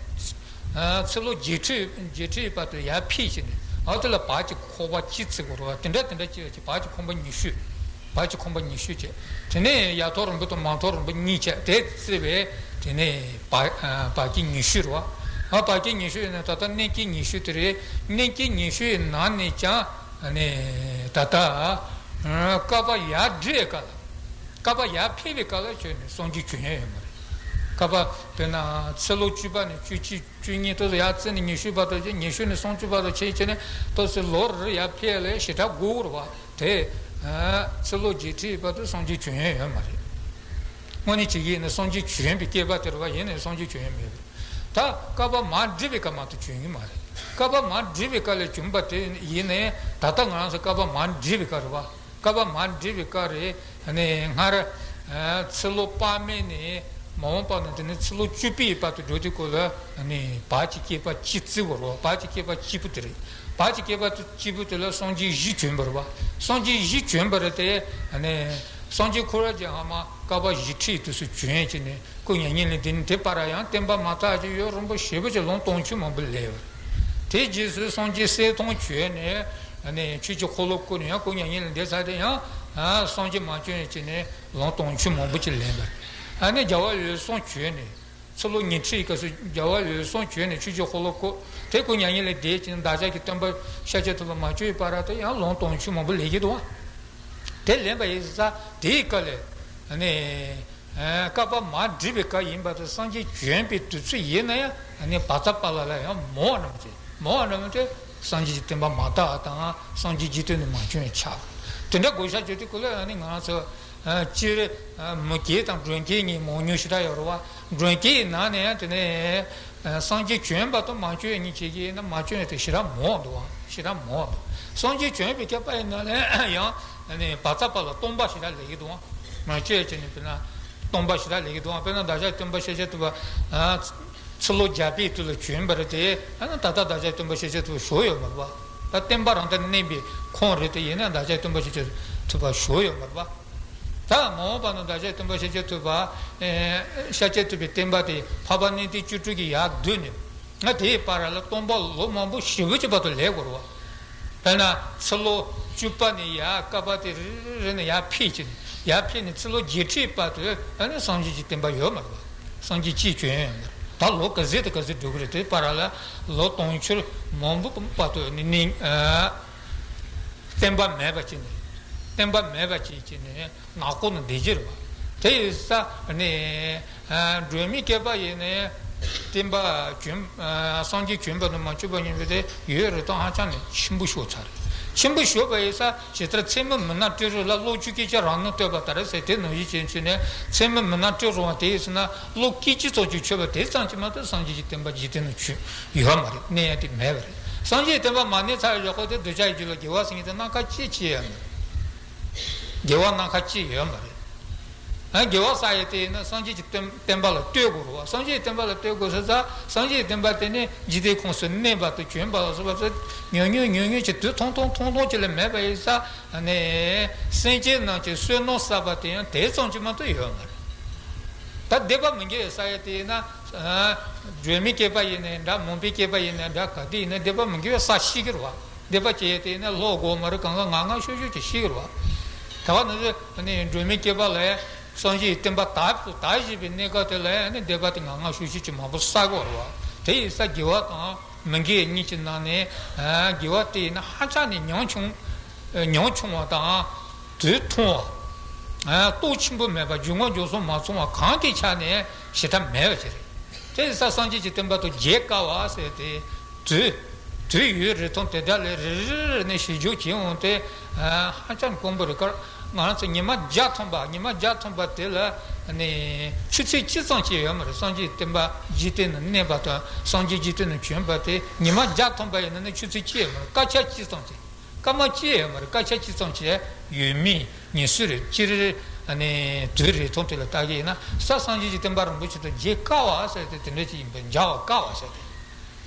ཚེ་ལོ་བརྒྱད་ཁྲི་བརྒྱད་ཁྲིའི་བར་དུ་ཡར་འཕེལ་ཕྱིན་ནས། ཨ་དེ་ལ་བར་གྱི་ཁང་པ་གཅིག་ཚིག་དགོས་རེད་བ། དེ་འདྲ་དེ་འདྲ་བྱས་བྱས་བར་གྱི་ཁང་པ་ཉི་ཤུ། བར་གྱི་ཁང་པ་ཉི་ཤུ་བྱས། དེ་ནས་ཡ་ཐོག་རིང་པོ་དང་མ་ཐོག་རིང་པོ་གཉིས་བྱས། དེ་བརྩིས་པས་དེ་ནས་བར་བར་གྱི་ཉི་ཤུ་རེད་བ། ཨ་བར་གྱི་ཉི་ཤུ་ཡིན་ན་ད་ལྟ་སྣོད་ཀྱི་ཉི་ཤུ་དེ་རེད། སྣོད་ཀྱི་ཉི་ཤུ་ཡི་ནང་ནས་ཀྱང་ནས་ད་ལྟ་བསྐལ་པ་ཡར་བསྒྲིགས་སྐབས་ལ། བསྐལ་པ་ཡར་འཕེལ་བའི་སྐབས་ལ་ཁྱོད་ནས་སངས་རྒྱས་བྱོན་ཡ་ཡོད་མ་རེད། བསྐལ་པ་དཔེར་ན་ཚེ་ལོ་བཅུ་པ་ནས་བཅུ་གཅིག་བཅུ་གཉིས་དེ་ཚོ་ཡར་བརྩིས་ནས་ཉི་ཤུ་བར་དུ་བྱས། ཉི་ཤུ་ནས་སུམ་ཅུ་བར་དུ་ཕྱིན་ཕྱིན་ནས་ཏོག་ཙམ་ལོ་རེ་ཡར་འཕེལ་ལས་ཞེ་དྲག་འགོར་བ་དེ། ཚེ་ལོ་བརྒྱད་ཁྲིའི་བར་དུ་སངས་རྒྱས་བྱོན་ཡ་ཡོད་མ་རེད། དངོས་གནས་བྱེད་ཀྱི་ཡིན་ན་སངས་རྒྱས་བྱོན་པའི་བསྐལ་པ་དེ་རེད་བ། ཡིན་ནའི་སངས་རྒྱས་བྱོན་ཡ་མེད་པ་རེད། ད་བསྐལ་པ་མར་བསྒྲིགས་པའི་སྐབས་མ་གཏོགས་བྱོན་གྱི་མ་རེད། བསྐལ་པ་མར་བསྒྲིགས་པའི་སྐབས་ལ་བྱོན་པ་དེ་ཡིན་ནའི་ད་ལྟ་ང་རང་ཚོ་བསྐལ་པ་མར་བསྒྲིགས་པའི་སྐབས་རེད་བ། བསྐལ་པ་མར་བསྒྲིགས་པའི་སྐབས་རེད། ཨ་ནི་སྔར་ཚེ་ལོ་དཔག་མེད་ནས་མ་འོངས་པ་ན་དེ་ནས་ཚེ་ལོ་བཅུ་པའི་བར་དུ་འགྲོ་དུས་སྐབས་ལ་ཨ་ནི་བར་གྱི་བསྐལ་པ་གཅིག་བརྩི་བ་རེད་བ། བར་གྱི་བསྐལ་པ་གཅིག་པོ་དེ་རེད། བར་གྱི་བསྐལ་པ་གཅིག་པོ་དེ་ལ་སངས་རྒྱས་བཞི་བྱོན་པ་རེད་བ། སངས་རྒྱས་བཞི་བྱོན་པ་རེད་དེ། ཨ་ནི་སངས་རྒྱས་ཁོ་རང་རྗེ་ཧ་མ་བསྐལ་པ་བཞི་ཁྲིའི་དུས་སུ་བྱོན་བྱས་ནས། སྐུ་མྱ་ངན་ལས་འདས་ནས་དེ་བར་ཡང་བསྟན་པ་མ་དར་ཅིག་ཡུན་རིང་པོ་ཞེ་པོ་ཅིག་ལོ་དུང་ཕྱུར་མང་པོ་སླེབས་པ་རེད། དེའི་རྗེས་སུ་སངས་རྒྱས་གསེར་ཐང་བྱོན་ནས་ནས་ཆོས་ཀྱི་འཁོར་ལོ་བསྐོར་ནས་ཡང་སྐུ་མྱ་ངན་ལས་འདས་ཚར་ཏེ། ཡང་སངས་རྒྱས་མ་བྱོན་བྱས་ནས་ལོ་དུང་ཕྱུར་མང་པོ་ཅིག་ལོན་པ་རེད། ཨ་ནི་རྒྱལ་བ་འོད་སྲུང་བྱོན་ནས་ཚེ་ལོ་ཉི་ཁྲིའི་སྐབས་སུ་རྒྱལ་བ་འོད་སྲུང་བྱོན་ནས་ཆོས་ཀྱི་འཁོར་ལོ་བསྐོར། དེ་སྐུ་མྱ་ངན་ལས་འདས་ཀྱིན་བདག་ཅག་གི་སྟོན་པ་ཤཱཀྱ་ཐུབ་པ་མ་བྱོན་པའི་བར་དུ་ཡང་ལོ་དུང་ཕྱུར་མང་པོ་སླེབས་ཀྱི་འདུག་བ། དེ་ལོན་པ་ཡིན་ཙང་དེའི་སྐབས་ལ་ནི། བསྐལ་པ་མར་བསྒྲིགས་པའི་སྐབས་ཡིན་པ་དང་། སངས་རྒྱས་བྱོན་པའི་དུས་ཚོད་ཡིན་ན་ཡང་ནི་བཛྲ་པཱ་ལ་ལ་ཡང་མང་བ་རྣམས་ཀྱིས་མང་བ་རྣམས་ཀྱིས་སངས་རྒྱས་ཀྱི་བསྟན་པ་མ་དར་བ་དང་། སངས་རྒྱས་འཇིག་རྟེན་དུ་མ་བྱོན་ཆགས། དེ་འདྲ་བགོ་བཤའ་བྱེད་དུས་སྐབས་ལ་ནི་ང་ཚོ་སྤྱིར་མི་སྐྱ་དང་མགྲོན་སྐྱ་གཉིས་མང་ཉུང་ཞེ་དྲག་ཡོད་རེད་བ། མགྲོན་སྐྱ་ཡི་ནང་ནས་ཡང་དེ་ནས་སངས་རྒྱས་བྱོན་པ་དང་མ་བྱོན་གཉིས་བྱེད་ཀྱི་ཡིན་ན། མ་བྱོན་དེ་ཞེ་དྲག་མང་འདུག་བ། ཞེ་དྲག་མང་འདུག་སངས་རྒྱས་བྱོན་པའི་ཁྱད་པར་ཡིན་ན་ལས་ཡང་ནི་བཛྲ་པཱ་ལ་སྟོང་པ་ཞེ་དྲག་སླེབས་ཀྱི་འདུག་བ། མ་བྱོན་བྱས་ནས་དཔེར་ན་སྟོང་པ་ཞེ་དྲག་སླེབས་ཀྱི་འདུག་བ། དཔེར་ན་བདག་ཅག་སྟོན་པ་ཤཱཀྱ་ཐུབ་པ་ཚེ་ལོ་བརྒྱ་པའི་དུས་ལ་བྱོན་པ་རེད་དེ། ད་ལྟ་བདག་ཅག་སྟོན་པ་ཤཱཀྱ་ཐུབ་པ་བཞུགས་ཡོད་མ་རེད་བ། ད་བསྟན་པ་རང་དུ་གནས་པའི་ཁོངས་རེད་དེ། ཡིན་ན་བདག་ཅག་སྟོན་པ་ཤཱཀྱ་ཐུབ་པ་བཞུགས་ཡོད་མ་རེད་བ། ད་མ་འོངས་པ་ན་བདག་ཅག་སྟོན་པ་ཤཱཀྱ་ཐུབ་པ། ཤཱཀྱ་ཐུབ་པའི་བསྟན་པ་དེ་འཕགས་པ་གནས་བརྟན་བཅུ་དྲུག་གིས་ཡར་བསྡུས་ནས། ང་དེའི་བར་ལ་སྟོང་པ་ལོ་མང་པོ་ཞེ་པོ་ཅིག་བར་དུ་ལོན་དགོས་རེད་བ། དཔེར་ན་ཚེ་ལོ་བཅུ་པ་ནས་ཡར་བསྐལ་པ་དེ་རེ་རེ་ནས་ཡར་འཕེལ་ཕྱིན། ཡར་འཕེལ་ནས་ཚེ་ལོ་བརྒྱད་ཁྲིའི་བར་དུ་ཨ་ནི་སངས་རྒྱས་ཀྱི་བསྟན་པ་ཡོད་མ་རེད་བ། སངས་རྒྱས་གཅིག་བྱོན་ཡོད་མ་རེད། ད་ལོ་ག་ཚོད་དང་ག་ཚོད་འགྲོ་གི་རེད། དེའི་བར་ལ་ལོ་དུང་ཕྱུར་མང་པོ་བར་དུ་ནི་ནི་ཨ་བསྟན་པ་མེད་པ་བྱས་ནས། བསྟན་པ་མེད་པ་བྱས་བྱས་ནས་ནག་པོ་ནང་བསྡད་ཀྱི་རེད་བ། དེ་ཡིན་ཙང་ནི་སྒྲོལ་མའི་བསྐལ་པ་ཡིན་ནའི་བསྟན་པ་བྱོན། སངས་རྒྱས་བྱོན་པ་དང་མ་བྱོན་པ་གཉིས་པོ་དེ་ཡུན་རིང་ཐུང་ཧ་ཅང་ནས་ཆེན་པོ་ཤོར་ཚར་རེད། ཆེན་པོ་ཤོར་བ་ཡིན་ཙང་ཇི་ལྟར་ཚེར་མའི་མུན་ནག་སྤྲིན་རུ་ལ། གློག་ཆུང་སྐད་ཅིག་རང་སྣང་བསྟོད་པ་ལྟར་ཟེར། དེ་ནང་བཞིན་བྱས་བྱས་ནས་ཚེར་མའི་མུན་ནག་སྤྲིན་རུ་བ་དེ་ཡིན་ན་གློག་སྐད་ཅིག་ཙམ་ཅིག་ཆོད་པ་དེ་ཙམ་གྱིས་མ་གཏོགས་སངས་རྒྱས་ཀྱི་བསྟན་པ་འཇིག་རྟེན་ན་ཆོད་ཡོད་མ་རེད། གནས་ཡ་དེ་མེད་པ་རེད། སངས་རྒྱས་ཀྱི་བསྟན་པ་མ་གནས་ཚར་བའི་ཞོར་ཁོ་དེ་གདུལ་བྱ་ཡི་རྒྱུད་ལ་དགེ་བ་སེམས་ཀྱི་སྣ་ཁ་གཅིག་བྱས་ཡོད་མ་རེད། དགེ་བ་སྣ་ཁ་གཅིག་ཡོད་མ་རེད། ཨ་དགེ་བ་བསགས་ཡས་དེ་ཡིན་ན་སངས་རྒྱས་ཀྱི་བསྟན་བསྟན་པ་ལ་ལྟོས་དགོས་རེད་བ། སངས་རྒྱས་ཀྱི་བསྟན་པ་ལ་ལྟོས་དགོས་ཟེར་ཙང་། སངས་རྒྱས་ཀྱི་བསྟན་པ་དེ་ནི་འཇིག་རྟེན་ཁམས་སུ་གནས་པ་དང་བྱོན་པ་ལ་སོགས་པ་ཚོ་ཉུང་ཉུང་ཉུང་ཉུང་གི་དུས་ཐུང་ཐུང་ཐུང་ཐུང་ཅིག་ལས་མེད་པ་ཡིན་ཙང་ནི། སེམས་ཅན་རྣམས་ཀྱི་བསོད་ནམས་བསགས་པ་དེ་ཡང་དེ་ཙམ་གྱིས་མ་གཏོགས་ཡོད་མ་རེད། ད་སྡིག་པ་མི་དགེ་བསགས་ཡས་དེ་ཡིན་ན། སྒྲོལ་མའི་བསྐལ་པ་ཡིན་ནའི་འདྲ། མུན་པའི་བསྐལ་པ་ཡིན་ནའི་འདྲ། ག་དུས་ཡིན་ནའི་སྡིག་པ་མི་དགེ་བ་བསགས་ཤེས་ཀྱི་རེད་བ། སྡིག་པ་བྱས་ཡས་དེ་ཡིན་ན་ལོག་དགོས་མ་རེད། གང་ག་ངང་ངང་ཤུགས་ཤུགས་ཀྱིས་ཤེས་ཀྱི་རེད་བ། ད་བ་ནི་ནི་སྒྲོལ་མའི་བསྐལ་པ་ལ་སངས་རྒྱས་ཀྱི་བསྟན་པ་དར་དར་བཞིན་པའི་གནས་སྐབས་དེ་ལ་ནི་སྡིག་པ་དེ་ངང་ངང་ཤུགས་ཤུགས་ཀྱིས་མང་པོ་བསགས་ཀྱི་ཡོད་རེད་བ། དེ་ཡིན་ཙང་དགེ་བ་དང་མི་དགེ་གཉིས་ཀྱི་ནང་ནས་དགེ་བ་དེ་ཡིན་ན་ཧ་ཅང་ནས་ཉམ་ཆུང་། ཉམ་ཆུང་བ་དང་། དུས་ཐུང་བ། སྟོབས་ཆེན་པོ་མེད་པ། རྒྱུ་ངོ་འཇོག་ཚོང་མ་ཚོང་བ་གང་གི་ཆ་ནས་ཞེ་དྲག་མེད་པ་ཞིག་རེད། དེ་ཡིན་ཙང་སངས་རྒྱས་ཀྱི་བསྟན་པ་དང་མཇལ་དཀའ་བ་ཟེར་ཏེ། དུས་དུས་ཡུན་རིང་ཐུང་དེ་འདྲ་ལས་རེ་རེ་རེ་ནས་ཞིབ་འཇུག་བྱེད་འོང་དུས། ཧ་ཅང་དཀོན་པོ་རེད། ཀར་ང་རང་ཚོ་ཉི་མ་བརྒྱ་ཐམ་པ། ཉི་མ་བརྒྱ་ཐམ་པ་དེ་ལ་ནི་ཆུ་ཚོད་གཅིག་ཙམ་ཅིག་ཡོད་མ་རེད། སངས་རྒྱས་བསྟན་པ་འཇིག་རྟེན་ན་གནས་པ་དང་སངས་རྒྱས་འཇིག་རྟེན་ན་བྱོན་པ་དེ་ཉི་མ་བརྒྱ་ཐམ་པ་ཡིན་ན་ནི་ཆུ་ཚོད་གཅིག་ཡོད་མ་རེད། སྐར་ཆ་གཅིག་ཙམ་ཅིག་སྐར་མ་གཅིག་ཡོད་མ་རེད། སྐར་ཆ་གཅིག་ཙམ་ཅིག་ཡོད་མེད་ཉི་ཤུ་རེད། སྤྱིར་ ཨ་ནི་དུས་རེ་ཐོག་དེ་ལ་ལྟ་གི་ཡིན་ན་ས་སངས་རྒྱས་ཀྱི་བསྟན་པ་རིན་པོ་ཆེ་དང་མཇལ་དཀའ་བ་ཟེར་ཏེ་དེ་འདྲ་ཅིག་ཡིན་པས། མཇལ་བ་དཀའ་བ་ཟེར་ཏེ།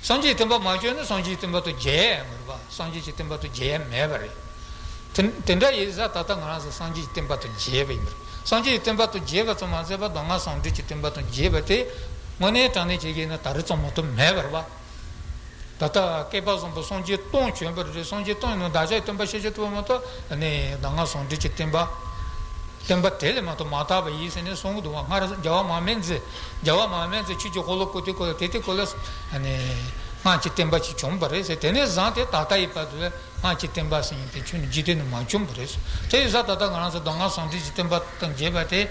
སངས་རྒྱས་ཀྱི་བསྟན་པ་མ་བྱོན་ན་སངས་རྒྱས་ཀྱི་བསྟན་པ་དང་མཇལ་ཡང་མི་རུང་བ། སངས་རྒྱས་ཀྱི་བསྟན་པ་དང་མཇལ་ཡང་མེད་པ་རེད། དེ་དེ་འདྲ་ཡིན་ཙང་ད་ལྟ་ང་རང་ཚོ་སངས་རྒྱས་ཀྱི་བསྟན་པ་དང་མཇལ་བ་ཡིན་པ་རེད། སངས་རྒྱས་ཀྱི་བསྟན་པ་དང་མཇལ་བ་ཙམ་མ་ཟད་པར་གདམས་ངག་ཟུང་འབྲེལ་གྱི་བསྟན་པ་དང་མཇལ་བ་དེ་དངོས་གནས་དྲང་གནས་བྱེད་ཀྱི་ཡིན་ན་ད་རེས་ཙམ་མ་གཏོགས་མེད་པ་རེད་བ། ད་ལྟ་བསྐལ་པ་བཟང་པོ་སངས་རྒྱས་སྟོང་བྱོན་པ་རེད། སངས་རྒྱས་སྟོང་ཡིན་ན་བདག་ཅག་གི་སྟོན་པ་ཤཱཀྱ་ཐུབ་པ་མ་གཏོགས་ནི་གདམས་ངག་ཟུང་འབྲེལ་གྱི་བསྟན་པ། བསྟན་པ་དེ་ལས་མ་གཏོགས་མ་དར་བ་ཡིན་ཟེར་ནས་གསུང་གི་འདུག་བ། སྔར་རྒྱལ་བ་མར་མེ་མཛད། རྒྱལ་བ་མར་མེ་མཛད་ཆོས་ཀྱི་འཁོར་ལོ་བསྐོར་དུས་སྐབས་ལ་དེ་དུས་སྐབས་ལ་ནི་སྔགས་ཀྱི་བསྟན་པ་ཅིག་བྱུང་བ་རེད་ཟེར། དེ་ནས་བཟུང་སྟེ་ད་ལྟ་ཡི་བར་དུ་སྔགས་ཀྱི་བསྟན་པ་ཟེར་མཁན་དེ་ཁྱོན་ནས་འཇིག་རྟེན་ནང་མ་བྱུང་བ་རེད་ཟེར། དེ་ཡིན་ཙང་ད་ལྟ་ང་རང་ཚོ་གདམས་ངག་ཟུང་འབྲེལ་གྱི་བསྟན་པ་དང་མཇལ་བ་དེ།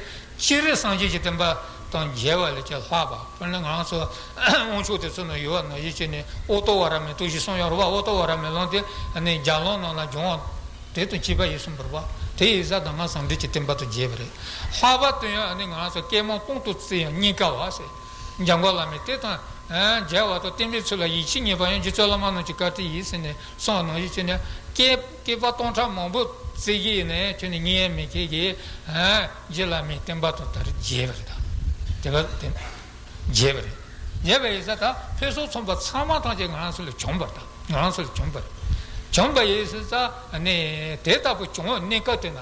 སྤྱིར་སངས་རྒྱས་ཀྱི་བསྟན་པ་དང་མཇལ་བ་ལས་ཀྱང་ལྷག་པ། དཔེར་ན་ང་རང་ཚོ་དབང་ཕྱུག་དེ་ཚོ་ནང་ཡོད་པ་ནང་བཞིན་བྱས་ནས་ཨོ་ཏོ་བ་ར་མེ་ཏོག་བཞི་གསུངས་ཡོད་རེད་བ། ཨོ་ཏོ་བ་ར་མེ་ལོང་དེ་ནི་རྒྱ་ལོང་ནང་ལ་བྱུང་བ་དེ་དང་གཅིག་པ་ཡིན་གསུངས་པ་རེད་བ། དེ་ཡིན་ཙང་གདམས་ངག་ཟུང་འབྲེལ་གྱི་བསྟན་པ་དང་མཇལ་བ་རེད། ལྷག་པ་དེ་ཡང་ནི་ང་རང་ཚོ་བསྐལ་མང་སྟོང་དུ་བརྩིས་ཡང་རྙེད་དཀའ་བ་ཟེར། འཇམ་མགོན་བླ་མས་དེ་དང་མཇལ་བ་དང་བསྟན་པའི་ཚུལ་ལ་ཡིད་ཆེས་རྙེད་པ་ཡང་རྗེ་བཙུན་བླ་མ་རྣམས་ཀྱི་བཀའ་དྲིན་ཡིན་ཟེར་ནས་གསུངས་པ་ནང་བཞིན་བྱས་ནས་བསྐལ་བསྐལ་པ་སྟོང་ཕྲག་མང་པོ་བརྩི་གི་ཡིན་ནའི་ཁྱོན་ནས་རྙེད་ཡ་མེད་མཁན་གྱི་རྗེ་བླ་མའི་བསྟན་པ་དང་ད་རེས་མཇལ་བ་རེད། ད་དེ་བ་དེ་མཇལ་བ་རེད། མཇལ་བ་ཡིན་ཙང་ད་ཕུན་སུམ་ཚོགས་པ་ཚང་མ་ཐམས་ཅད་ང་རང་ཚོ་ལ་བྱུང་བ་རེད། ད་ང་རང་ཚོ་ལ་བྱུང་བ་རེད། བྱུང་བ་ཡིན་ཙང་ནི་དེ་ལྟ་བུ་བྱུང་བའི་གནས་སྐབས་དེ་ན་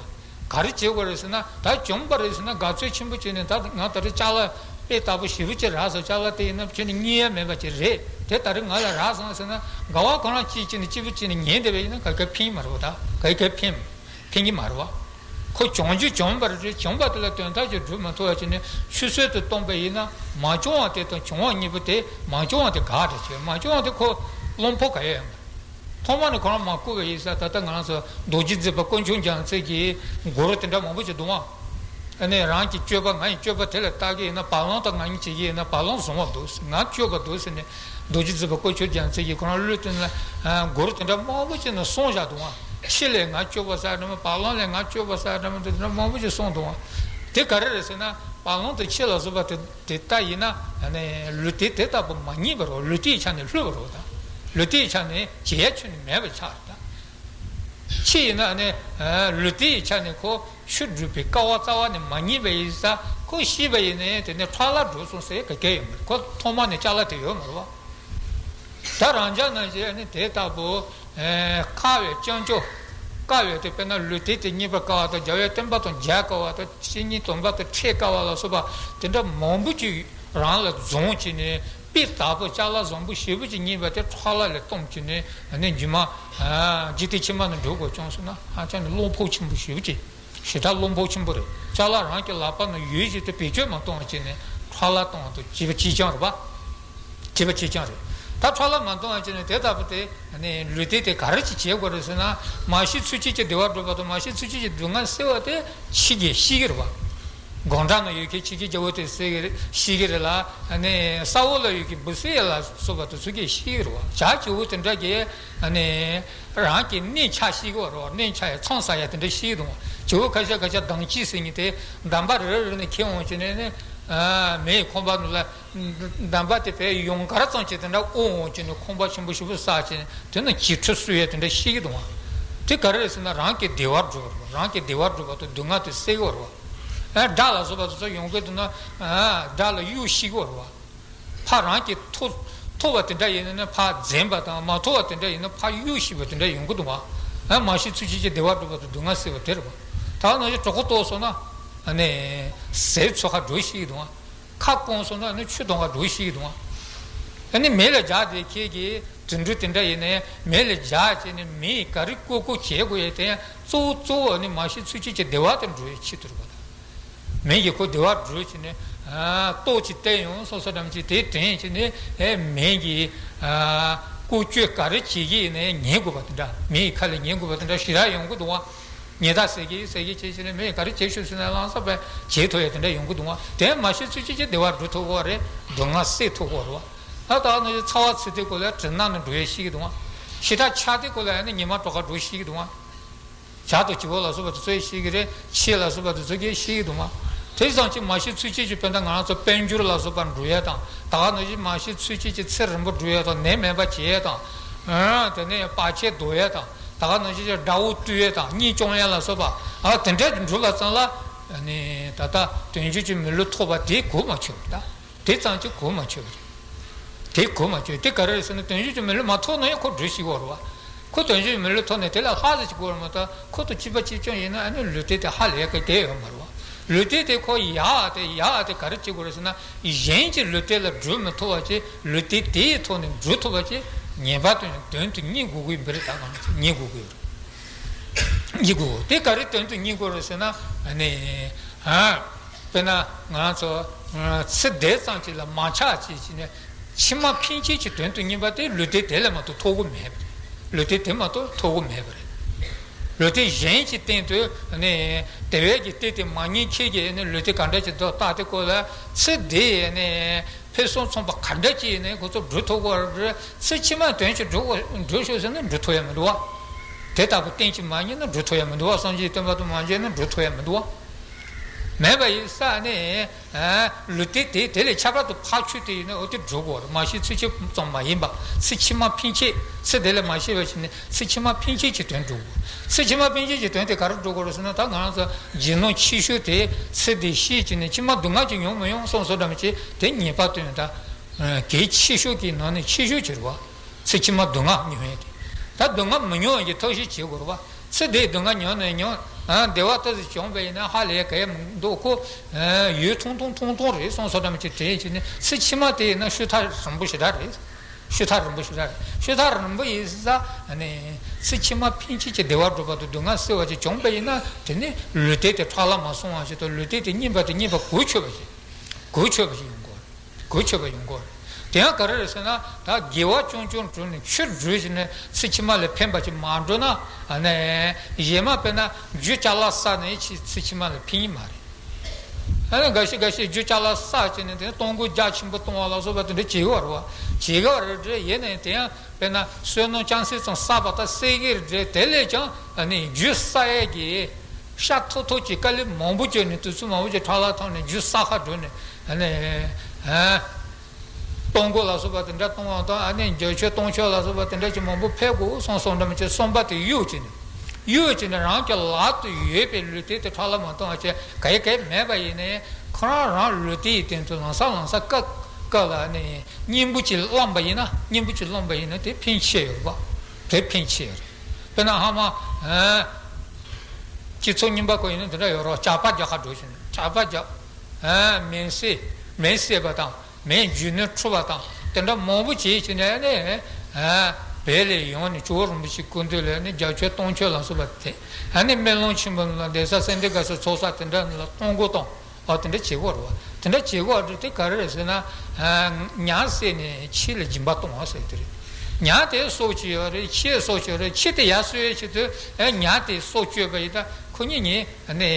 ག་རེ་བྱེད་དགོས་རེད་ཟེར་ན། ད་བྱུང་བ་རེད་ཟེར་ན་དགའ་ཚོར་ཆེན་པོ་བྱས་ནས། ད་ང་ད་རེས་ཅ་ལག་དཔེ་ལྟ་བུ་ཞེ་པོ་ཅིག་རག་སོང་། ཅ་ལག་དེ་ཡིན་ན་ཁྱོན་ནས་རྙེད་ཡ་མེད་པ་ཅིག་རེད། དེ་ད་རེས་ང་ལ་རག་སོང་ཟེར་ན་དགའ་བ་ཁོ་རང་སྐྱིད་ཅིག་ནས་སྐྱིད་པོ་བྱས་ནས་ཉན་བསྡད་པ་ཡིན་ན་ག་གེ་ཕན་མ་རེད་པ། ད་ག་གེ་ཕན་ཕན་གྱི་མ་རེད་པ། ཁོ་བྱུང་རྒྱུ་བྱུང་བ་རེད། བྱུང་བ་དེ་ལ་དོན་དག་ཅིག་སྒྲུབ་མ་ཐུབ་པ་བྱས་ནས་ཆུད་ཟོས་དུ་བཏང་པ་ཡིན་ན། མ་བྱུང་བ་དེ་དང་བྱུང་བ་གཉིས་པོ་དེ། མ་བྱུང་བ་དེ་ག་རེ་བྱེད། མ་བྱུང་བ་དེ་ཁོ་བློ་ཕམ་ག་ཡོད་ཡོད་མ་རེད། ཐོག་མ་ནས་ཁོ་རང་མ་བསྐུར་བ་ཡིན་ཙང་། ད་ལྟ་ང་རང་ཚོ་རྡོ་རྗེ་བརྩེགས་པ་དཀོན་མཆོག་རྒྱལ་མཚན་གྱི་མགུར་དེ་འདྲ་མང་པོ་ཅིག་འདུག་ཨང་། ཨ་ནི་རང་གི་སྤྱོད་པ། ང་ཡི་སྤྱོད་པ་དེ་ལ་བལྟ་གི་ཡིན་ན་བག་ལང་དང་། ང་ཡི་བྱེད་ཀྱི་ཡིན་ན་བག་ལང་བཟང་བ་འདུག་ང་སྤྱོད་པ་འདུག་ཟེར་ནས་རྡོ་རྗེ་བརྩེགས་པ་དཀོན་མཆོག་རྒྱལ་མཚན་གྱིས་ཁོ་རང་གླུ་དེ་ལ་མགུར་དེ་འདྲ་མང་པོ་ཅིག་ནང་གསུངས་བཞག་འདུག་ཨང་། ཕྱི་ལས་ང་སྤྱོད་པ་ཟེར་འདྲ་མོ། བག་ལང་ལས་ང་སྤྱོད་པ་ཟེར་འདྲ་མོ། དེ་འདྲ་མང་པོ་ཅིག་གསུངས་འདུག་ཨང་། དེ་ག་རེ་རེད་ཟེར་ན། བག་ལང་དང་ཕྱི་ལ་སོགས་པ་དེ། དེ་ལྟ་ཡིན་ན་ནི་ལུས་རྟེན་དེ་ལྟ་བུ་མ་རྙེད་པ་རེད། ལུས་རྟེན་ཆ་ནས་ལྷོད་པ་རེད། ད་ལུས་རྟེན་ཆ་ནས་བྱེད་ཡ་ཁྱོན་ནས་མེད་པ་ཆགས་རེད། ད་ཕྱི་ཡིན་ན་ནི་ལུས་རྟེན་ཆ་ནས་ཁོ་ཆོས་སྒྲུབ་པའི་སྐལ་བ་རྩ་བ་ནས་མ་རྙེད་པ་ཡིན་ཙང་། ཁོ་ཤི་བ་ཡིན་ནའི་དེ་ནས་འཕྲོ་བརླག་འགྲོ་སོང་ཟེར་ག་གེ་ཡོད་མ་རེད། ཁོ་ཐོག་མ་ནས་ཅ་ལག་དེ་ཡོད་མ་རེད་པ། ད་རང་ཅག་ནང་བཞིན་ནི་དེ་ལྟ་བུ། ཨེ། དཀའ་བའི་སྤྱང་ཀྱོ། དཀའ་བའི་དེ་དཔེར་ན་ལུས་རྟེན་དེ་རྙེད་པར་དཀའ་བ་དང་། རྒྱལ་བའི་བསྟན་པ་དང་མཇལ་དཀའ་བ་དང་། བཤེས་གཉེན་དམ་པ་དང་འཕྲད་དཀའ་བ་ལ་སོགས་པ་དེ་འདྲ་མང་པོ་ཅིག་རང་ལ་འཛོམས་བྱས་ནས། དཔེ་ལྟ་བུ་ཅ་ལག་བཟང་པོ་ཞེ་པོ་ཅིག་རྙེད་པ་དེ་འཕྲོ་བརླག་ལ་གཏོང་བྱས་ནས་ནི་རྗེས་མ་འཇིག་རྟེན་ཕྱི་མ་ནང་འགྲོ་དགོས་བྱུང་སོང་ན། ཧ་ཅང་ནི་བློ་ཕམ་ཆེན་པོ་ཞེ་པོ་ཅིག་ཞེ་དྲག་བློ་ཕམ་ཆེན་པོ་རེད། ཅ་ལག་རང་གི་ལག་པ་ནང་ཡོད་བཞིན་དུ་བེད་སྤྱོད་མ་གཏོང་བ་བྱས་ནས་འཕྲོ་བརླག་གཏོང་བ་དང་བྱེད་པ་གཅིག་རྐྱང་རེད་པ། བྱེད་པ་གཅིག་རྐྱང་རེད། ད་འཕྲོ་བརླག་མ་གཏོང་བ་བྱས་ནས་དེ་ལྟ་བུ་དེ་ནི་ལུས་རྟེན་དེ་ག་རེ་ཅིག་བྱེད་དགོས་རེད་ཟེར་ན། མ་ཤི་ཚུལ་ཁྲིམས་ཀྱི་བདེ་བ་སྒྲུབ་པ་དང་། མ་ཤི་ཚུལ་ཁྲིམས་ཀྱི་སྡུག་བསྔལ་སེལ་བ་དེ་ཕྱི་རྒྱལ་ཤེས་ཀྱི་རེད་པ། སྒང་དྲུག་ན་ཡོད་མཁན་ཕྱི་རྒྱལ་རྒྱལ་པོ་དེ་ཤེས་ཀྱི་རེད། ཤེས་ཀྱི་རེད་ལ། ནི་ས་འོག་ལ་ཡོད་མཁན་བུ་སྲིན་ལ་སོགས་པ་དེ་ཚོ་གིས་ཤེས་ཀྱི་རེད་པ། བྱ་བྱིའུ་དེ་འདྲ་གིས་ནི། རང་གི་གནས་ཆ་ཤེས་ཀྱི་ཡོད་རེད་པ། གནས་ཆ་ཡ་མཚམས་བསགས་ཡ་དེ་འདྲ་ཤེས་ཀྱི་འདུག་པ། བྱིའུ་ཁ་ཤས་ཁ་ཤས་མདངས་སྐྱེས་ཟེར་མཁན་དེ་འདམ་པ་རེ་རེ་ནས་ཁྱེར་འོང་བྱས་ནས་ནི། མེའི་ཁང་པ་ནང་ལ་འདམ་པ་དེ་བས་ཡུངས་ཀར་ཙམ་ཅིག་དེ་འདྲ་དབོར་འོང་བྱས་ནས་ཁང་པ་ཆེན་པོ་ཞེ་པོ་བསགས་བྱས་ནས། དེ་ནས་བྱིའུ་ཁྲི་གསོ་ཡ་དེ་འདྲ་ཤེས་ཀྱི་འདུག་པ། དེ་ག་རེ་རེད་ཟེར་ན། རང་གི་བདེ་བ་སྒྲུབ་པ་རེད་པ། རང་གི་བདེ་བ་སྒྲུབ་པ་དང་སྡུག་བསྔལ་དེ་སེལ་གྱི་ཡོད་རེད་པ། ཨ། དགྲ་ལ་སོགས་པ་དེ་ཚོ་ཡོང་གི་འདུག་ན། ཨ། དགྲ་ལ་གཡོལ་ཤེས་ཀྱི་ཡོད་རེད་པ། ཕར་རང་གིས་ཐོབ་ཐོབ་པ་དེ་འདྲ་ཡིན་ན་ཕར་འཛེམ་པ་དང་། མ་ཐོབ་པ་དེ་འདྲ་ཡིན་ན་ཕར་གཡོལ་ཤེས་པ་དེ་འདྲ་ཡོང་གི་འདུག་པ། ཨ། མ་ཤི་ཚུལ་ཁྲིམས་ཀྱི་བདེ་བ་སྒྲུབ་པ་དང་སྡུག་བསྔལ་སེལ་བ་དེ་རེད་པ། ད་ནང་བཞིན་གྲོད་ཁོག་ལྟོགས་སོང་ན། ཨ་ནི་ཟས་འཚོལ་ག་འགྲོ་ཤེས་ཀྱི་འདུག་པ། ཁ་སྐོམ་སོང་ན་ཨ་ནི་ཆུ་འཐུང་ག་འགྲོ་ཤེས་ཀྱི་འདུག་པ། ཨ་ནི་མེ་ལ་སྦྱར་ཏེ། ཁྱེད་ཀྱིས་དུད་འགྲོ་དེ་འདྲ་ཡིན་ནའི་མེ་ལ་སྦྱར་བྱས་ནས་མེས་ག་རེ་བཀོལ་བཀོལ་བྱེད་དགོས་ཡ་དེ་ཡང་གཙོ་བོ་གཙོ་བོ་ནི་མ་ཤི་ཚུལ་ཁྲིམས་ཀྱི་བདེ་བ་དེ་འགྲུབ་ཡའི་ཆེད་དུ་རེད་པ། མེ་ཡིས་ཁོ་བདེ་བ་སྒྲུབ་བྱས་ནས། ཨ། ལྟོ་ཅིག་བསྟེན་ཡོང་སོང་ཙང་ཙམ་ཅིག་དེ་དྲན་བྱས་ནས། ཨེ། མེ་ཡིས། ཨ། བཀོལ་སྤྱོད་ག་རེ་བྱེད་ཀྱི་ཡིན་ནའི་ཉན་དགོས་པ་དེ་འདྲ། མེ་ཡི་ཁ་ལ་ཉན་དགོས་པ་དེ་འདྲ་ཞེ་དྲག་ཡོང་གི་འདུག་པ། ཉེས་དག་སེལ་གྱི་སེལ་གྱི་བྱེད་བྱས་ནས། མེ་ཡིས་ག་རེ་བྱེད་ཤོག་ཟེར་ན་ལམ་སང་བྱེད་ཐུབ་ཡ་དེ་འདྲ་ཡོང་གི་འདུག་པ། དེ་མ་ཤི་ཚུལ་ཁྲིམས་ཀྱི་བདེ་བ་སྒྲུབ་ཐུབ་ཀྱི་ཡོད་རེད། སྡུག་བསྔལ་སེལ་ཐུབ་ཀྱི་ཡོད་རེད་པ། ད་ལྟ་ནི་ཚ་བ་ཚ་དུས་སྐབས་ལ་གྲིབ་ནག་ནང་འགྲོ་ཡ་ཤེས་ཀྱི་འདུག་པ། ཞེ་དྲག་ཆགས་དུས་སྐབས་ལ་ནི་ཉི་མ་དྲོ་ག་འགྲོ་ཤེས་ཀྱི་འདུག་པ། བྱ་དང་བྱིའུ་ལ་སོགས་པ་དེ་ཚོ་ཡིས་ཤེས་ཀྱི་རེད། ཆས་ལ་སོགས་པ་དེ་ཚོ་གིས་ཤེས་ཀྱི་འདུག་པ། དེ་ཙམ་གྱིས་མ་ཤི་ཚུལ་ཁྲིམས་ཀྱི་དཔེར་ན་ང་རང་ཚོ་དཔལ་འབྱོར་ལ་སོགས་པ་འགྲོ་ཡ་དང་། ད་ག་ནང་བཞིན་མ་ཤི་ཚུལ་ཁྲིམས་ཀྱི་ཚེ་རིང་པོ་འགྲོ་ཡ་དང་། ནད་མེད་པ་བྱེད་ཡ་དང་། ཨ། དེ་ནས་བར་ཆད་ཟློག་ཡ་དང་། ད་ག་ནང་བཞིན་དགྲ་བོ་བཏུལ་ཡ་དང་། གཉེན་སྐྱོང་ཡ་ལ་སོགས་པ། ཨ། དེ་འདྲ་འགྲུབ་པ་ཙམ་ལ། ནས་ད་ལྟ་དོན་བྱེད་ཀྱི་མི་ལུས་ཐོབ་པ་དེ་གོ་མ་ཆོད་པ་དང་། དེ་ཙམ་གྱིས་གོ་མ་ཆོད་པ་རེད། དེ་གོ་མ་ཆོད། དེ་ག་རེ་རེད་ཟེར་ན། དོན་བྱེད་ཀྱི་མི་ལུས་མ་ཐོབ་ན་ཡང་ཁོ་སྒྲུབ་ཤེས་ཀྱི་ཡོད་རེད་བ། ཁོ་དོན་བྱེད་ཀྱི་མི་ལུས་ཐོབ་ནས་དེ་ལས་ལྷག་ཙམ་ཅིག་དགོས་རེད་མ་གཏོགས། ཁོ་དང་གཅིག་པ་གཅིག་རྐྱང་ཡིན་ན་ཨ་ནི་ལུས་རྟེན་དེ་ཧ་ལས་ཀྱི་དེ་ཡོད་མ་རེད་བ། ལུས་རྟེན་དེ་ཁོ་ཡག་དེ་ཡག་དེ་ག་རེ་བྱེད་དགོས་རེད་ཟེར་ན། གཞན་གྱི་ལུས་རྟེན་ལ་སྒྲུབ་མི་ཐུབ་པ་ཅིག་ལུས་རྟེན་དེའི་ཐོག་ནས་སྒྲུབ་ཐུབ་པ་ཅིག་ངེས་པར་དུ་དོན་དུ་གཉེར་དགོས་ཀྱི་ཡིན་པ་རེད། ད་གང་ལ་གཉེར་དགོས་ཀྱི་ཡོད་རེད། གཉེར་དགོས། དེ་ག་རེ་དོན་དུ་གཉེར་དགོས་རེད་ཟེར་ན། ཨ་ནི། ཨ། དཔེར་ན་ང་རང་ཚོ་ཚེ་འདས་ཙམ་ཅིག་ལ་མ་ཆགས་ཅིག་བྱས་ནས་ཕྱི་མ་ཕན་ཆད་ཀྱི་དོན་དུ་གཉེར་པ་དེ་ལུས་རྟེན་དེ་ལས་མ་གཏོགས་ཐོབ་ཀྱི་མེད་པ་རེད། ལུས་རྟེན་དེ་མ་གཏོགས་ཐོབ་ཀྱི་མེད་པ་རེད། ལུས་རྟེན་གཞན་གྱི་སྟེང་དུ་ནི་དེ་བས་ཀྱི་སྟེང་དེ་མ་ངེས་ཁྱེད་ཀྱིས་ནི་ལུས་རྟེན་ག་འདྲ་ཅིག་འདུག་བལྟ་དེ་སྐོར་ལ། ཚེ་འདི་ནི་ཕུན་སུམ་ཚོགས་པ་ག་འདྲ་ཅིག་ནི་ཁོ་ཚོ་སྒྲུབ་ཐུབ་ཀྱི་རེད། ཚེ་ཕྱི་མ་དོན་ཅིག་སྒྲུབ་སྒྲུབ་ཤོག་ཟེར་ན་སྒྲུབ་ཐུབ་ཡ་མི་འདུག་བ། དེ་ལྟ་བུ་རྟེན་ཅིག་མ་རྙེད་ན་སྒྲུབ་ཐུབ་ཡ་མི་འདུག་བ། སངས་རྒྱས་བསྟན་པ་དང་མ་མཇལ་ན་སྒྲུབ་ཐུབ་ཡ་མི་འདུག་བ། མེད་པ་ཡིན་ས་ནི། ཨ། ལུས་རྟེན་དེ་དེ་ལས་ཁྱད་པར་དུ་འཕགས་ཆོས་དེ་ཡིན་ན་འོ་དེ་སྒྲུབ་དགོས་རེད། མ་ཤི་ཚེ་ཕྱི་ཙམ་མ་ཡིན་པ། ཚེ་ཕྱི་མ་ཕན་ཆད། ཚེ་འདི་ལས་མ་ཤི་བ་ཞིག་ནི་ཚེ་ཕྱི་མ་ཕན་ཆད་ཀྱི་དོན་སྒྲུབ་དགོས། ཚེ་ཕྱི་མ་ཕན་ཆད་ཀྱི་དོན་དེ་ག་རེ་སྒྲུབ་དགོས་རེད་ཟེར་ན། ད་ང་རང་ཚོ་རྗེས་གནང་ཆེ་ཤོས་དེ་ཚེ་འདི་ཤི་བྱས་ནས་ཕྱི་མ་སྡུག་བསྔལ་ཅིག་མྱོང་མི་ཡོང་བསམ་བསམ་འདྲ་མི་བྱེད་དེ་ངེས་པར་དུ་ཡང་ད་གལ་ཆེ་ཤོས་ཀྱི་ནང་ནས་ཆེ་ཤོས་ཀྱི་རེད་བ། ཚེ་ཕྱི་མ་སྡུག་བསྔལ་མྱོང་ཡས་དེ། ད་སྡུག་བསྔལ་མི་མྱོང་ཡས་ཀྱི་ཐབས་ཤེས་བྱེད་དགོས་རེད་བ། ཚེ་འདིའི་སྡུག་བསྔལ་མྱོང་ནས་མྱོང་། ཨ། བདེ་བ་ཏོག་ཙམ་བྱུང་བ་ཡིན་ན་ཧ་ལས་ག་ཡ་མི་འདུག་ཁོ། ཨ། ཡུན་ཐུང་ཐུང་ཐུང་ཐུང་རེད་བསམ་བསམ་འདྲ་མི་བྱེད་དེ་བྱས་ནས་ཚེ་ཕྱི་མ་དེ་ཡིན་ན་ཤུགས་ཐག་རིང་པོ་ཞེ་དྲག་རེད། ཤུགས་ཐག་རིང་པོ་ཞེ་དྲག་རེད། ཤུགས་ཐག་རིང་པོ་ཡིན་ས་ནི། ཚེ་ཕྱི་མ་ཕན་ཆད་ཀྱི་བདེ་བ་སྒྲུབ་པ་དང་སྡུག་བསྔལ་སེལ་བ་ཅིག་བྱུང་བ་ཡིན་ན། དེ་ནི་ལུས་རྟེན་དེ་ཕྲ་ལ་མ་སོང་བ་ཞིག་དང་། ལུས་རྟེན་དེ་རྙེད་པ་དེ་རྙེད་པ་གོ་ཆོད་པ་ཞིག་གོ་ཆོད་པ་ཡོང་དགོས། གོ་ཆོད་པ་ཡོང་དགོས། དེ་ཡང་ག་རེ་རེད་ཟེར་ན། ད་དགེ་བ་རྐྱང་རྐྱང་བསྒྲུབས་ནས་ཆོས་བསྒྲུབས་བྱས་ནས་ཚེ་ཕྱི་མ་ལ་ཕན་པ་ཅིག་མ་འགྲོ་ན། ཨ་ནི་གཞན་མ་དཔེར་ན་རྒྱུ་ཅ་ལག་བསགས་ནས་ཕྱི་ཚེ་ཕྱི་མ་ལ་ཕན་གྱི་མ་རེད། ཨ་ནི་འགའ་ཤས་འགའ་ཤས་རྒྱུ་ཅ་ལག་བསགས་བྱས་ནས་དེ་གཏོང་སྒོ་རྒྱ་ཆེན་པོ་གཏོང་བ་ལ་སོགས་པ་དེ་འདྲ་བྱེད་ཀྱི་ཡོད་རེད་བ། བྱེད་ཀྱི་ཡོད་རེད་དེ། ཡིན་ནའི་དེ་ཡང་དཔེར་ན་བསོད་ནམས་ཅུང་ཟད་ཙམ་བསགས་པ་དང་སད་ཀྱི་རེད་དེ། དེ་ལས་ཀྱང་ཨ་ནི་རྒྱུ་བསགས་ཡས་ཀྱི་ཤ་ཐོག་ཐོག་གི་དཀའ་ལས་མང་པོ་བརྒྱབ་ནས་དུས་ཚོད་མང་པོ་ཅིག་ཕྲག་ལ་ཐོགས་ནས་རྒྱུ་བསགས་ཁ་འགྲོ་ནས། ཨ་ནི། ཨ། གཏོང་སྒོ་ལ་སོགས་པ་དེ་འདྲ་གཏོང་བ་དང་། ཨ་ནི་རྒྱུ་ཆ་གཏོང་ཆོག་ལ་སོགས་པ་དེ་འདྲ་ཅིག་མང་པོ་ཕེབས་དགོས་བསམ་བསམ་འདྲ་མི་བྱེད། བསམ་པ་དེ་གཡོ་བྱས་ནས། གཡོ་བྱས་ནས་རང་གི་ལག་ཏུ་ཡོད་པའི་ལུས་རྟེན་དེ་ཕྲག་ལ་མ་གཏོང་བ་བྱས། ག་ཡི་ག་ཡི་མེད་པ་ཡིན་ནའི་ཁོ་རང་རང་ལུས་རྟེན་ཡི་སྟེང་དུ་ལམ་སང་ལམ་སང་སྐབས་སྐབས་ལ་ནི་གཉེན་པོ་ཅིག་བླངས་པ་ཡིན་ན། གཉེན་པོ་ཅིག་བླངས་པ་ཡིན་ན་དེ་ཕན་ཆེ་ཡོད་རེད་པ། དེ་ཕན་ཆེ་ཡོད་རེད། དཔེར་ན་ཧ་མ། ཨ། སྤྱི་ཚོགས་རྙིང་པ་ཁོ་ཡིན་ན་དེ་འདྲ་ཡོད་རེད། ཇག་པ་རྒྱག་ཁ་འགྲོ་བཞིན། ཇག་པ་རྒྱག་ཨ། མེ་བསད། མེ་བསད་པ་དང་། མེ་རྒྱུ་ནོར་འཁྲུ་བ་དང་དེ་འདྲ་མང་པོ་བྱས་བྱས་ནས་ནི། ཨ། བལ་ལས་ཡོང་ནས་ཇོ་བོ་རིན་པོ་ཆེའི་སྐུ་མདུན་ལ་ནི་རྒྱ་ཆོས་གཏོང་ཆོས་ལ་སོགས་པ་དེ། ཨ་ནི་སྨོན་ལམ་ཆེན་པོ་ལ་གདན་ས་སེ་འབྲས་དགའ་ཚལ་ཚོགས་ས་དེ་འདྲ་ལ་གཏོང་སྒོ་གཏོང་། ཨ། དེ་འདྲ་བྱེད་དགོས་རེད་བ། དེ་འདྲ་བྱེད་དགོས་རེད། དེ་ག་རེ་རེད་ཟེར་ན། ཨ། ཉ་བསད་ནས་ཁྱི་ལ་སྦྱིན་པ་གཏོང་བ་ཟེར་དེ་རེད། ཉ་དེ་སྲོག་གཅོད་ཡོད་རེད། ཁྱི་སྲོག་གཅོད་ཡོད་རེད། ཁྱི་དེ་ཡར་གསོད་ཡས་ཆེད་དུ། ཨ། ཉ་དེ་སྲོག་གཅོད་པ་ཡིན་ད་ཁོ་གཉིས་གཉིས། ཨ་ནི་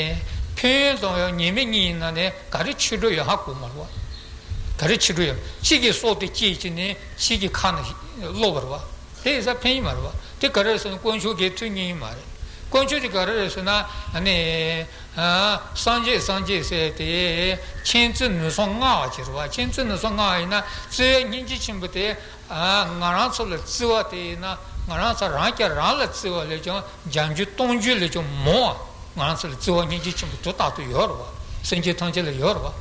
ཕན་ཡོན་དང་ཡང་ཉེས་དམིགས་གཉིས་ཡིན་ན་ནི་ག་རེ་ཕྱི་དྲོ་ཡོད་ཧ་གོ་མ་རེད་བ། ག་རེ་ཕྱི་དྲོ་ཡོད། གཅིག་གིས་སྲོག་དེ་བཅད་བྱས་ནས་གཅིག་གི་ཁ་ནས་སློག་པ་རེད་བ། དེ་ཡིན་ཙང་ཕན་གྱི་མ་རེད་བ། དེ་ག་རེ་རེད་ཟེར་ན་དཀོན་མཆོག་གི་མཐུ་རྙེད་ཀྱི་མ་རེད། དཀོན་མཆོག་དེ་ག་རེ་རེད་ཟེར་ན། ཨ་ནི། ཨ། སངས་རྒྱས་སངས་རྒྱས་ཟེར་དེ་མཁྱེན་བརྩེ་ནུས་གསུམ་མངའ་བ་ཅིག་རེད་བ། མཁྱེན་བརྩེ་ནུས་གསུམ་མངའ་བ་ཡིན་ན་བརྩེ་བའི་སྙིང་རྗེ་ཆེན་པོ་དེ། ཨ། ང་རང་ཚོ་ལ་བརྩེ་བ་དེ་ཡིན་ན། ང་རང་ཚོ་རང་གིས་རང་ལ་བརྩེ་བ་ལས་ཀྱང་བརྒྱ་འགྱུར་སྟོང་འགྱུར་ལས་ཀྱང་མང་བ། ང་རང་ཚོ་ལ་བརྩེ་བ་སྙིང་རྗེ་ཆེན་པོ་དུས་རྟག་ཏུ་ཡོད་རེད་བ། སེམས་ཅན་ཐམས་ཅད་ལ་ཡོད་རེད་བ།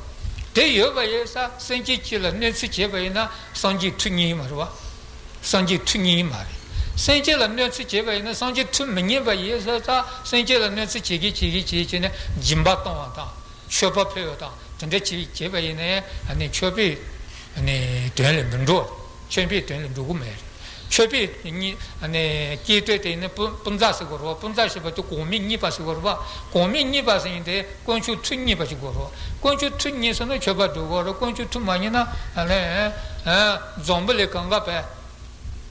དེ་ཡོད་པ་ཡིན་ཙང་སེམས་ཅན་གཅིག་ལ་གནོད་འཚེ་བྱས་པ་ཡིན་ན་སངས་རྒྱས་མཐུ་རྙེད་ཀྱི་མ་རེད་བ། སངས་རྒྱས་མཐུ་རྙེད་ཀྱི་མ་རེད། སེམས་ཅན་ལ་གནོད་འཚེ་བྱས་པ་ཡིན་ན་སངས་རྒྱས་མཐུ་མི་རྙེད་པ་ཡིན་ཙང་། སེམས་ཅན་ལ་གནོད་འཚེ་བྱེད་ཀྱི་བྱེད་ཀྱི་བྱེད་ཀྱི་ནས་སྦྱིན་པ་གཏོང་བ་དང་། མཆོད་པ་ཕུལ་བ་དང་དེ་འདྲ་བྱེད་བྱས་པ་ཡིན་ནའི། ཨ་ནི་མཆོད་པའི། ཨ་ནི་དོན་ལ་མི་འགྲོ། མཆོད་པའི་དོན་ལ་འགྲོ་གི་མེད། མཆོད་པའི་གཉིས། ཨ་ནི་སྐྱེ་དོན་དེ་ནི་པུ་པུན་ཛ་ཟེར་དགོས་རེད་བ། པུན་ཛ་ཞེས་པ་དེ་གོང་མའི་རྙེད་པ་ཟེར་དགོས་རེད་བ། གོང་མའི་རྙེད་པ་ཟེར་ཡིན་ཏེ་དཀོན་མཆོག་མཐུ་རྙེད་པ་ཞིག་དགོས་རེད་བ། དཀོན་མཆོག་མཐུ་རྙེད་སོང་ན་མཆོད་པ་སྒྲུབ་དགོས་རེད། དཀོན་མཆོག་མཐུ་མ་རྙེད་ན། ཨ་ནི། ཨ། འཛམ་བུ་གླིང་གང་ག་པའི་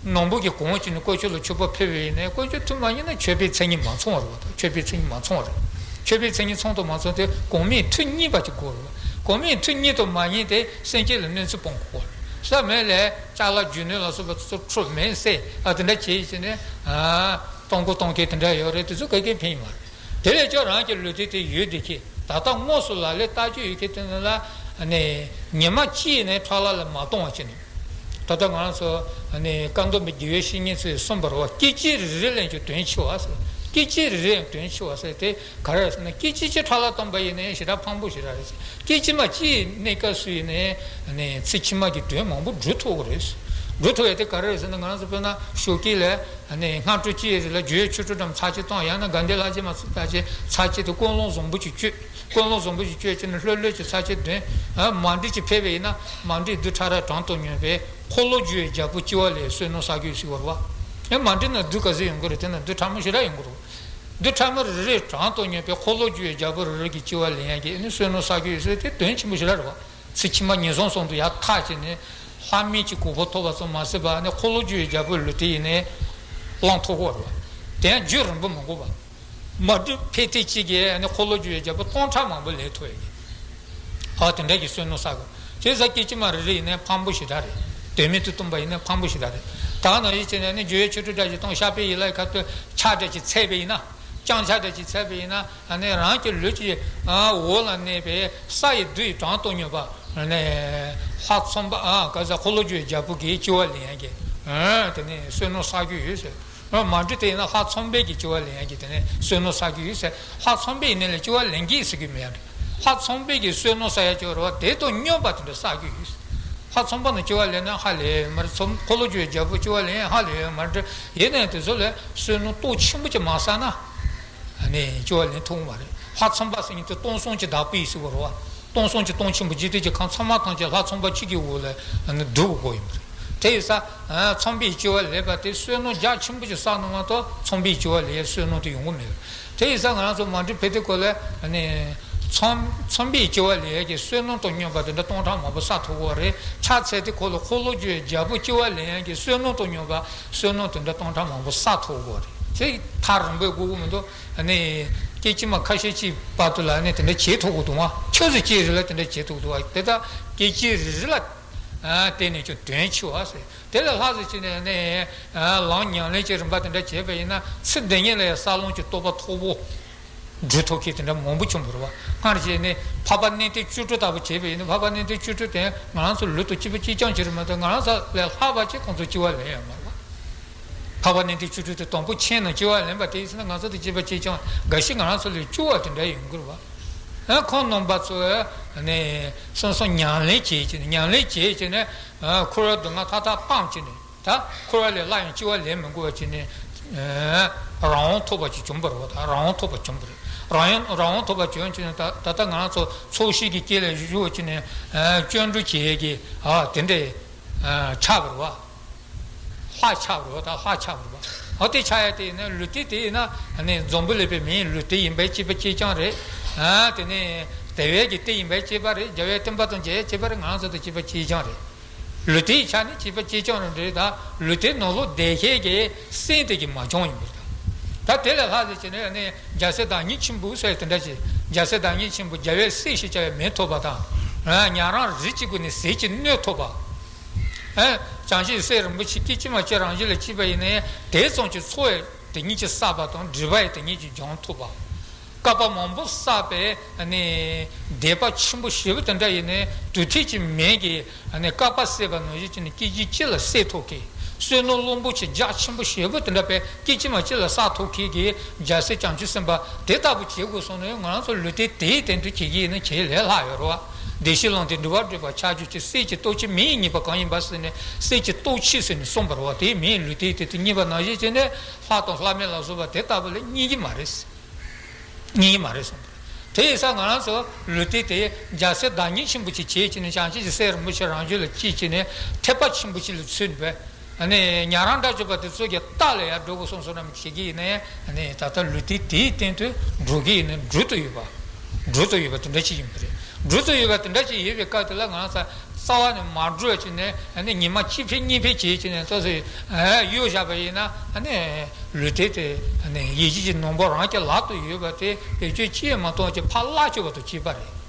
ནང་པ་གི་གོང་ཅིག་ནས་དཀོན་མཆོག་ལ་མཆོད་པ་ཕུལ་བ་ཡིན་ནའི་དཀོན་མཆོག་མཐུ་མ་རྙེད་ན་མཆོད་པའི་མཚན་ཉིད་མ་ཚང་བ་རེད་བ། མཆོད་པའི་མཚན་ཉིད་མ་ཚང་བ་རེད། མཆོད་པའི་མཚན་ཉིད་ཚང་དང་མ་ཚང་དེ་གོང་མའི་མཐུ་རྙེད་པ་ཅིག་དགོས་རེད་བ། གོང་མའི་མཐུ་རྙེད་དང་མ་རྙེད་དེ་སེམས་ཅན་ལ་གནོད་འཚེ་སྤོང་དགོས་རེད། ས་མེད་ལས་ཅ་ལག་རྒྱུ་ནོར་ལ་སོགས་པ་ཚོ་འཁྲུ་མེད་བསད། ཨ། དེ་འདྲ་བྱས་བྱས་ནས། ཨ། གཏོང་སྒོ་གཏོང་མཁན་དེ་འདྲ་ཡོད་རེད། དེ་ཚོ་ག་གེ་ཕན་གྱི་མ་རེད། དེ་ལས་ཀྱང་རང་གི་ལུས་རྟེན་དེ་ཡོད་བསྡད་མཁན། ད་ལྟ་དངོས་སུ་ལག་ལེན་བསྟར་རྒྱུ་ཡོད་མཁན་དེ་ཚོ་ལ་ནི་ཉི་མ་གཅིག་ནས་ཕྲག་ལག་ལ་མ་གཏོང་བ་བྱས་ནས། ད་ལྟ་ང་རང་ཚོ་ནི་བཀའ་གདམས་པའི་དགེ་བའི་བཤེས་གཉེན་ཚོས་གསུངས་པ་རེད་བ། སྐད་ཅིག་རེ་རེ་ལེན་རྒྱུ་དོན་ཆེ་བ་ཟེར། སྐད་ཅིག་རེ་རེ་དོན་ཆེ་བ་ཟེར་དེ་ག་རེ་རེད་ཟེར་ན། སྐད་ཅིག་གཅིག་ཕྲ་ལ་བཏང་པ་ཡིན་ནའི་ཞེ་དྲག་ཕངས་པོ་ཞེ་དྲག་རེད་ཟེར། སྐད་ཅིག་མ་གཅིག་གནས་སྐབས་སུ་ཡིན་ནའི་ཚིག་ཕྱི་མ་གི་དོན་མང་པོ་སྒྲུབ་ཐུབ་ཀྱི་རེད། སྒྲུབ་ཐུབ་ཡ་དེ་ག་རེ་རེད་ཟེར་ན། ང་རང་ཚོ་དཔེར་ན་ཞོགས་ཀས་ལ་སྔ་དྲོ་གཅིག་རེ་ལ་འཇུ་ཡོད་ཆུ་ཁྲུ་འགྲམ་ཚར་གཅིག་བཏང་། ཡང་ན་དགའ་ལྡན་ལྷ་རྗེ་མ་ཚུགས་ཚར་གཅིག་ཚར་གཅིག་དེ་ཀུན་སློང་བཟང་པོ་ཅིག་སྤྱོད། ཀུན་སློང་བཟང་པོ་ཞིག་སྤྱོད་ཀྱི་ནི་ལྷོད་ལྷོད་ཀྱི་ཚར་གཅིག་འདོན། མ་འགྲིག་ཅིག་ཕེབས་པ་ཡིན་ན་མ་འགྲིག་རྡུལ་ཕྲ་རབ་གྲངས་དང་སྙོམས་པའི་འཁོར་ལོས་སྒྱུར་བའི་རྒྱལ་པོ་སྐྱེ་བ་ལེན་བསོད་ནམས་བསགས་རྒྱུ་ཟེར་བ་རེད་བ། ཨེ་མ་འགྲིག་ན་རྡུལ་ག་ཚོད་ཡོང་གི་རེད། དེ་ན་རྡུལ་ཕྲ་མོ་ཞེ་དྲག་ཡོང་གི་རེད། རྡུལ་ཕྲ་མོ་རེ་རེ་གྲངས་དང་སྙོམས་པའི་འཁོར་ལོས་སྒྱུར་བའི་རྒྱལ་པོ་རེ་རེ་གི་སྐྱེ་བ་ལེན་ཡག་གི་ཨེ་ནི་བསོད་ནམས་བསགས་རྒྱུ་ཡོད་ཟེར་དེ་དོན་ཆེན་པོ་ཞེ་དྲག་རེད་བ། ཚིག་ཕྱི་མ་ངན་སོང་གསུམ་དུ་ཡར་ཐག་བཅད་ནས་ལྷ་མིའི་གི་གོ་འཕང་ཐོབ་པ་ཙམ་མ་ཟད་པ་ཨ་ནི་འཁོར་ལོས་སྒྱུར་བའི་རྒྱལ་པོའི་ལུས་རྟེན་ཡིན་ནའི་བླང་ཐུབ་ཀྱི་རེད་བ། དེ་ཡང་རྒྱུན་རིང་པོ་མི་དགོས་པ། མ་བསྒྲུབས་ཕན་བདེ་གཅིག་གིས་ཨ་ནི་འཁོར་ལོས་སྒྱུར་བའི་རྒྱལ་པོ་སྟོང་ཕྲག་མང་པོ་ལེན་ཐུབ་ཡོད་ཀྱི། ཨ་དེ་འདྲ་གི་བསོད་ནམས་བསགས་དགོས། བྱས་ཙང་སྐད་ཅིག་མ་རེ་རེ་ཡིན་ནའི་ཕངས་པོ་ཞེ་དྲག་རེད། དོན་མེད་དུ་བཏང་པ་ཡིན་ནའི་ཕངས་པོ་ཞེ་དྲག་རེད། ད་ག་ནང་བཞིན་བྱས་ནས་ཨ་ནི་འཇུ་ཡོད་ཆུ་ཁྲུ་འདྲ་ཞིག་བཏང་། ཤ་པའི་ཡི་ལ་ཁ་ཐུག་ཆག་འདྲ་ཞིག་ཚད་པ་ཡིན་ན། རྐྱང་ཆག་འདྲ་ཞིག་ཚད་པ་ཡིན་ན། ཨ་ནི་རང་གི་ལུས་ཀྱི་འོག་ལ་གནས་པའི་ས་ཡི་རྡུལ་གྲངས་དང་སྙོམས་པ་ནས་ལྷ་ཚངས་པ་ག་ས་འཁོར་ལོས་སྒྱུར་བའི་རྒྱལ་པོ་གི་སྐྱེ་བ་ལེན་ཡག་གི་དེ་ནས་བསོད་ནམས་བསགས་རྒྱུ་ཡོད་ཟེར། མ་འགྲིག་དེ་ཡིན་ན་ལྷ་ཚངས་པའི་གི་སྐྱེ་བ་ལེན་ཡག་གི་དེ་ནས་བསོད་ནམས་བསགས་རྒྱུ་ཡོད་ཟེར། ལྷ་ཚངས་པའི་ཡིན་ནའི་ལས་སྐྱེ་བ་ལེན་གྱི་ཟེར་གི་མེད་ཡ། ལྷ་ཚངས་པའི་གི་བསོད་ནམས་བསགས་ཡག་སྐྱེ་བ་རེད་བ། དེ་དང་སྙོམས་པ་དེ་འདྲ་བསགས་རྒྱུ་ཡོད་ཟེར། ལྷ་ཚངས་པ་ནས་སྐྱེ་བ་ལེན་ན་ཧ་ལས་ཡོད་མ་རེད། ཚངས་འཁོར་ལོས་སྒྱུར་བའི་རྒྱལ་པོ་སྐྱེ་བ་ལེན་ཡག་ཧ་ལས་ཡོད་མ་རེད། ཡིན་ནའི་དེ་ཚོ་ལས་བསོད་ནམས་སྟོབས་ཆེན་པོ་ཅིག་མ་བསགས་ན། ཨ་ནི་སྐྱེ་བ་ལེན་ཐུབ་མ་རེད། ལྷ་ཚངས་པ་ཟེར་མཁན་དེ་སྟོང་གསུམ་གྱི་བདག་པོ་ཡིན་ཟེར་བ་རེད་བ། སྟོང་གསུམ་གྱི་སྟོང་ཆེན་པོ་འཇིག་རྟེན་གྱི་ཁམས་ཚང་མ་ཐམས་ཅད་ལྷ་ཚངས་པ་གཅིག་གི་འོག་ལ་ཨ་ནི་སྡུད་དགོས་ཡིན་པ་རེད། དེ་ཡིན་ཙང་ཚངས་པའི་སྐྱེ་བ་ལེན་པ་དེ་བསོད་ནམས་རྒྱ་ཆེན་པོ་ཞིག་བསགས་ན་མ་གཏོགས་ཚངས་པའི་སྐྱེ་བ་ལེན་ཡག་བསོད་ནམས་དེ་ཡོང་གི་མེད། དེ་ཡིན་ཙང་ང་རང་ཚོ་མ་འགྲིག་ཕན་བདེ་སྐོར་ལ་ཨ་ནི་ཚངས་ཚངས་པའི་སྐྱེ་བ་ལེན་ཡག་གི་བསོད་ནམས་དང་སྙོམས་པ་དེ་འདྲ་སྟོང་ཕྲག་མང་པོ་བསགས་ཐུབ་ཀྱི་རེད། ཕྱག་འཚལ་དེ་ཁོ་ལ་འཁོར་ལོས་སྒྱུར་བའི་རྒྱལ་པོ་སྐྱེ་བ་ལེན་ཡག་གི་བསོད་ནམས་དང་སྙོམས་པ་བསོད་ནམས་དེ་འདྲ་སྟོང་ཕྲག་མང་པོ་བསགས་ཐུབ་ཀྱི་རེད། དེ་ཐག་རིང་པོ་དགོས་ཀྱི་མི་འདུག་ཨ་ནི་སྐད་ཅིག་མ་ཁ་ཤས་ཅིག་བར་དུ་ལ་ཨ་ནི་དེ་འདྲ་བྱེད་ཐུབ་ཀྱི་འདུག་བ། ཆུ་ཚོད་གཅིག་རེ་ལ་དེ་འདྲ་བྱེད་ཐུབ་ཀྱི་འདུག་བ། དེ་ལྟར་སྐད་ཅིག་རེ་རེ་ལ་བརྟེན་ནས་ཀྱང་དོན་ཆེ་བ་ཟེར། དེ་ལས་ལྷག་ཟེར་བྱས་ནས་ཨ་ནི་ལམ་ཉམས་ལེན་གྱི་རིམ་པ་དེ་འདྲ་བྱས་པ་ཡིན་ན་ཚེ་འདི་ཉིད་ལ་ཡང་ས་ལམ་གྱི་རྟོགས་པ་མཐོ་པོ་འགྲུབ་ཐུབ་མཁན་དེ་འདྲ་མང་པོ་བྱུང་བ་རེད་བ། སྔར་བྱས་ནས་འཕགས་པ་གནས་བརྟན་བཅུ་དྲུག་ལྟ་བུ་བྱས་པ་ཡིན་ན། འཕགས་པ་གནས་བརྟན་བཅུ་དྲུག་དེ་ང་རང་ཚོ་ལུས་དང་སྐྱེས་པ་གཅིག་རྐྱང་ཅིག་རེད་མ་གཏོགས་ང་རང་ཚོ་ལས་ལྷག་པ་ཅིག་ཁོང་ཚོ་སྐྱེ་བ་ལེན་ཡོད་མ་རེད་བ། འཕགས་པ་གནས་བརྟན་བཅུ་དྲུག་དེ་དང་པོ་མཁྱེན་ནས་སྐྱེ་བ་ལེན་པ་དེ་ཡིན་ན་ང་ཚོ་དང་སྐྱེས་པ་གཅིག་རྐྱང་འགའ་ཞིག་ང་རང་ཚོ་ལས་སྐྱོ་བ་དེ་འདྲ་ཡོང་གི་རེད་བ། ཁོང་རྣམ་པ་ཚོས་ནས་སོ་སོ་ཉམས་ལེན་བྱེད་ཀྱི་ནས་ཉམས་ལེན་བྱེད་ཀྱི་ནས་འཁོར་བའི་སྡུག་བསྔལ་མཐའ་དག་སྤངས་ཀྱི་ནས། ད་འཁོར་བ་ལས་སླར་ཡང་སྐྱེ་བ་ལེན་མི་དགོས་པ་བྱས་ནས་རང་དབང་ཐོབ་པ་ཅིག་བྱུང་བ་རེད་བ། ད་རང་དབང་ཐོབ་པ་བྱུང་བ་རེད། རང་དབང་རང་དབང་ཐོབ་པ་བྱུང་བྱས་ནས་ད་ད་ལྟ་ང་རང་ཚོ་ཚོགས་ཞིང་གི་དཀྱིལ་ལ་བཞུགས་བྱས་ནས་སྤྱོད་འགྲོ་བྱེད་ཀྱི་དེ་འདྲའི་ཆགས་པ་རེད་བ། ལྷ་ཆགས་པ་རེད་བ། ད་ལྷ་ཆགས་པ་རེད་བ། འོ་དེ་ཆགས་ཡ་དེ་ཡིན་ན་ལུས་རྟེན་དེ་ཡིན་ན་ནི་འཛམ་བུ་གླིང་པའི་མིའི་ལུས་རྟེན་ཡིན་པའི་སྐྱེས་པ་གཅིག་རྐྱང་རེད། དེ་ནས་དེ་བས་ཀྱི་རྟེན་ཡིན་པའི་སྐྱེས་པ་རེད། རྒྱལ་བའི་བསྟན་པ་དང་མཇལ་བའི་སྐྱེས་པ་རེད། ང་རང་ཚོ་དང་སྐྱེས་པ་གཅིག་རྐྱང་རེད། ལུས་རྟེན་ཆ་ནས་སྐྱེས་པ་གཅིག་རྐྱང་རེད། ད་ལུས་རྟེན་ནང་ལོགས་བསྡད་མཁན་གྱི་སེམས་དེ་གི་མ་བྱུང་ཡིན་པར་ཐལ། ད་དེ་ལས་ལྷག་ཟེར་བྱས་ནས་ནི་རྒྱལ་སྲས་བདག་ཉིད་ཆེན་པོ་ཟེར་དེ་འདྲ་ཅིག་རྒྱལ་སྲས་བདག་ཉིད་ཆེན་པོ་རྒྱལ་བའི་སྲས་ཞེས་བྱ་བའི་མིང་ཐོབ་པ་དང་། ཉན་རང་རིགས་ཀྱི་སྒོ་ནས་ཟས་ཀྱི་སྣོད་ཐོབ་པ། བྱང་ཆུབ་སེམས་རིན་པོ་ཆེ་སྐད་ཅིག་མ་གཅིག་རང་བཞིན་ལ་སྐྱེས་པ་ཡིན་ནའི་དེ་ཙམ་གྱིས་འཚོ་བའི་དེ་ཉིད་ཀྱི་བསགས་པ་དང་སྒྲིབ་པ་ཡི་དེ་ཉིད་ཀྱིས་སྦྱང་ཐུབ་པ། བསྐལ་པ་མང་པོ་བསགས་པའི་ནི་དད་པ་ཆེན་པོ་ཞེ་པོ་དེ་འདྲ་ཡིན་ནའི་དུས་མཐའི་ཀྱི་མེ་གིས་ནི་བསྐལ་པ་བསྲེགས་པ་ནང་བཞིན་གྱི་ནི་སྐད་ཅིག་གཅིག་ལ་བསྲེག་ཐུབ་མཁན། བསོད་ནམས་རླུང་བུ་ཆེ་རྒྱ་ཆེན་པོ་ཞེ་པོ་དེ་འདྲ་བས་སྐད་ཅིག་མ་གཅིག་ལ་བསགས་ཐུབ་མཁན་གྱི་རྒྱལ་སྲས་བྱང་ཆུབ་སེམས་དཔའ་དེ་ལྟ་བུ་བྱེད་དགོས་སོང་ན་ང་རང་ཚོ་ལུས་རྟེན་དེའི་སྟེང་དུ་བྱེད་ཀྱི་ཡིན་ན་བྱེད་ལས་སླ་ཡོད་རེད་བ། བདེ་གཤེགས་ལུང་བསྟན་འགྲོ་བ་སྒྲོལ་བ་ཕྱག་རྒྱ་ཆེ། སྲས་ཀྱི་སྟོབས་ཆེན་མིང་གཉིས་པ་གང་ཡིན་པ་ཟེར་ནས་སྲས་ཀྱི་སྟོབས་ཆེ་ཟེར་ནས་གསུངས་པ་རེད་བ། དེའི་མིང་ལུས་རྟེན་དེ་དུ་བསྙད་པ་ནང་བཞིན་བྱས་ནས་ལྷ་དང་ལྷ་མིན་ལ་སོགས་པ་དེ་ལྟ་བུ་ལ་བསྙད་ཀྱི་མ་རེད། ངེས་མ་རེད་གསུངས་པ་རེད། དེ་ཡིན་ཙང་ང་རང་ཚོ་ལུས་རྟེན་དེ་རྒྱལ་སྲས་བདག་ཉིད་ཆེན་པོ་ཅིག་བྱས་བྱས་ནས་བྱང་ཆུབ་ཀྱི་སེམས་རིན་པོ་ཆེ་རང་རྒྱུད་ལ་སྐྱེས་བྱས་ནས་ཐེག་པ་ཆེན་པོ་ཅིག་ལ་ཚུད་པས། ཨ་ནི་ཉན་རང་འདྲ་བྱེད་པ་དེ་ཚོ་གི་རྟགས་ལ་ཡར་འགྲོ་དགོས་སོང་བསམ་བྱེད་ཀྱི་ཡིན་ནའི་ཨ་ནི་ད་ལྟ་ལུས་རྟེན་དེའི་སྟེང་དུ་འགྲོ་གི་ཡིན་ནའི་འགྲོ་དུ་ཡོད་པ། འགྲོ་དུ་ཡོད་པ་དེ་འདྲ་ཅིག་ཡིན་པ་རེད། འགྲོ་དུ་ཡོད་པ་དེ་འདྲ་ཅིག་ཡོད་པའི་སྐབས་དེ་ལ་ང་ཚོ་རྩ་བ་ནས་མ་འགྲོ་བྱས་ནས་ཨ་ནི་ཉི་མ་གཅིག་ཕན་གཉིས་ཕན་བྱས་བྱས་ནས་ཏོག་ཙམ་གཡོལ་བཞག་པ་ཡིན་ན་ཨ་ནི། ལུས་རྟེན་དེ་ནི་ཡིད་བྱེད་ཀྱི་སྣམ་བུ་རང་གི་ལག་ཏུ་ཡོད་པ་དེ་བེད་སྤྱོད་ཅི་ཡང་མ་གཏོང་བ་ཅིག་ཕར་བརླག་བཅུག་པ་དང་གཅིག་པ་རེད།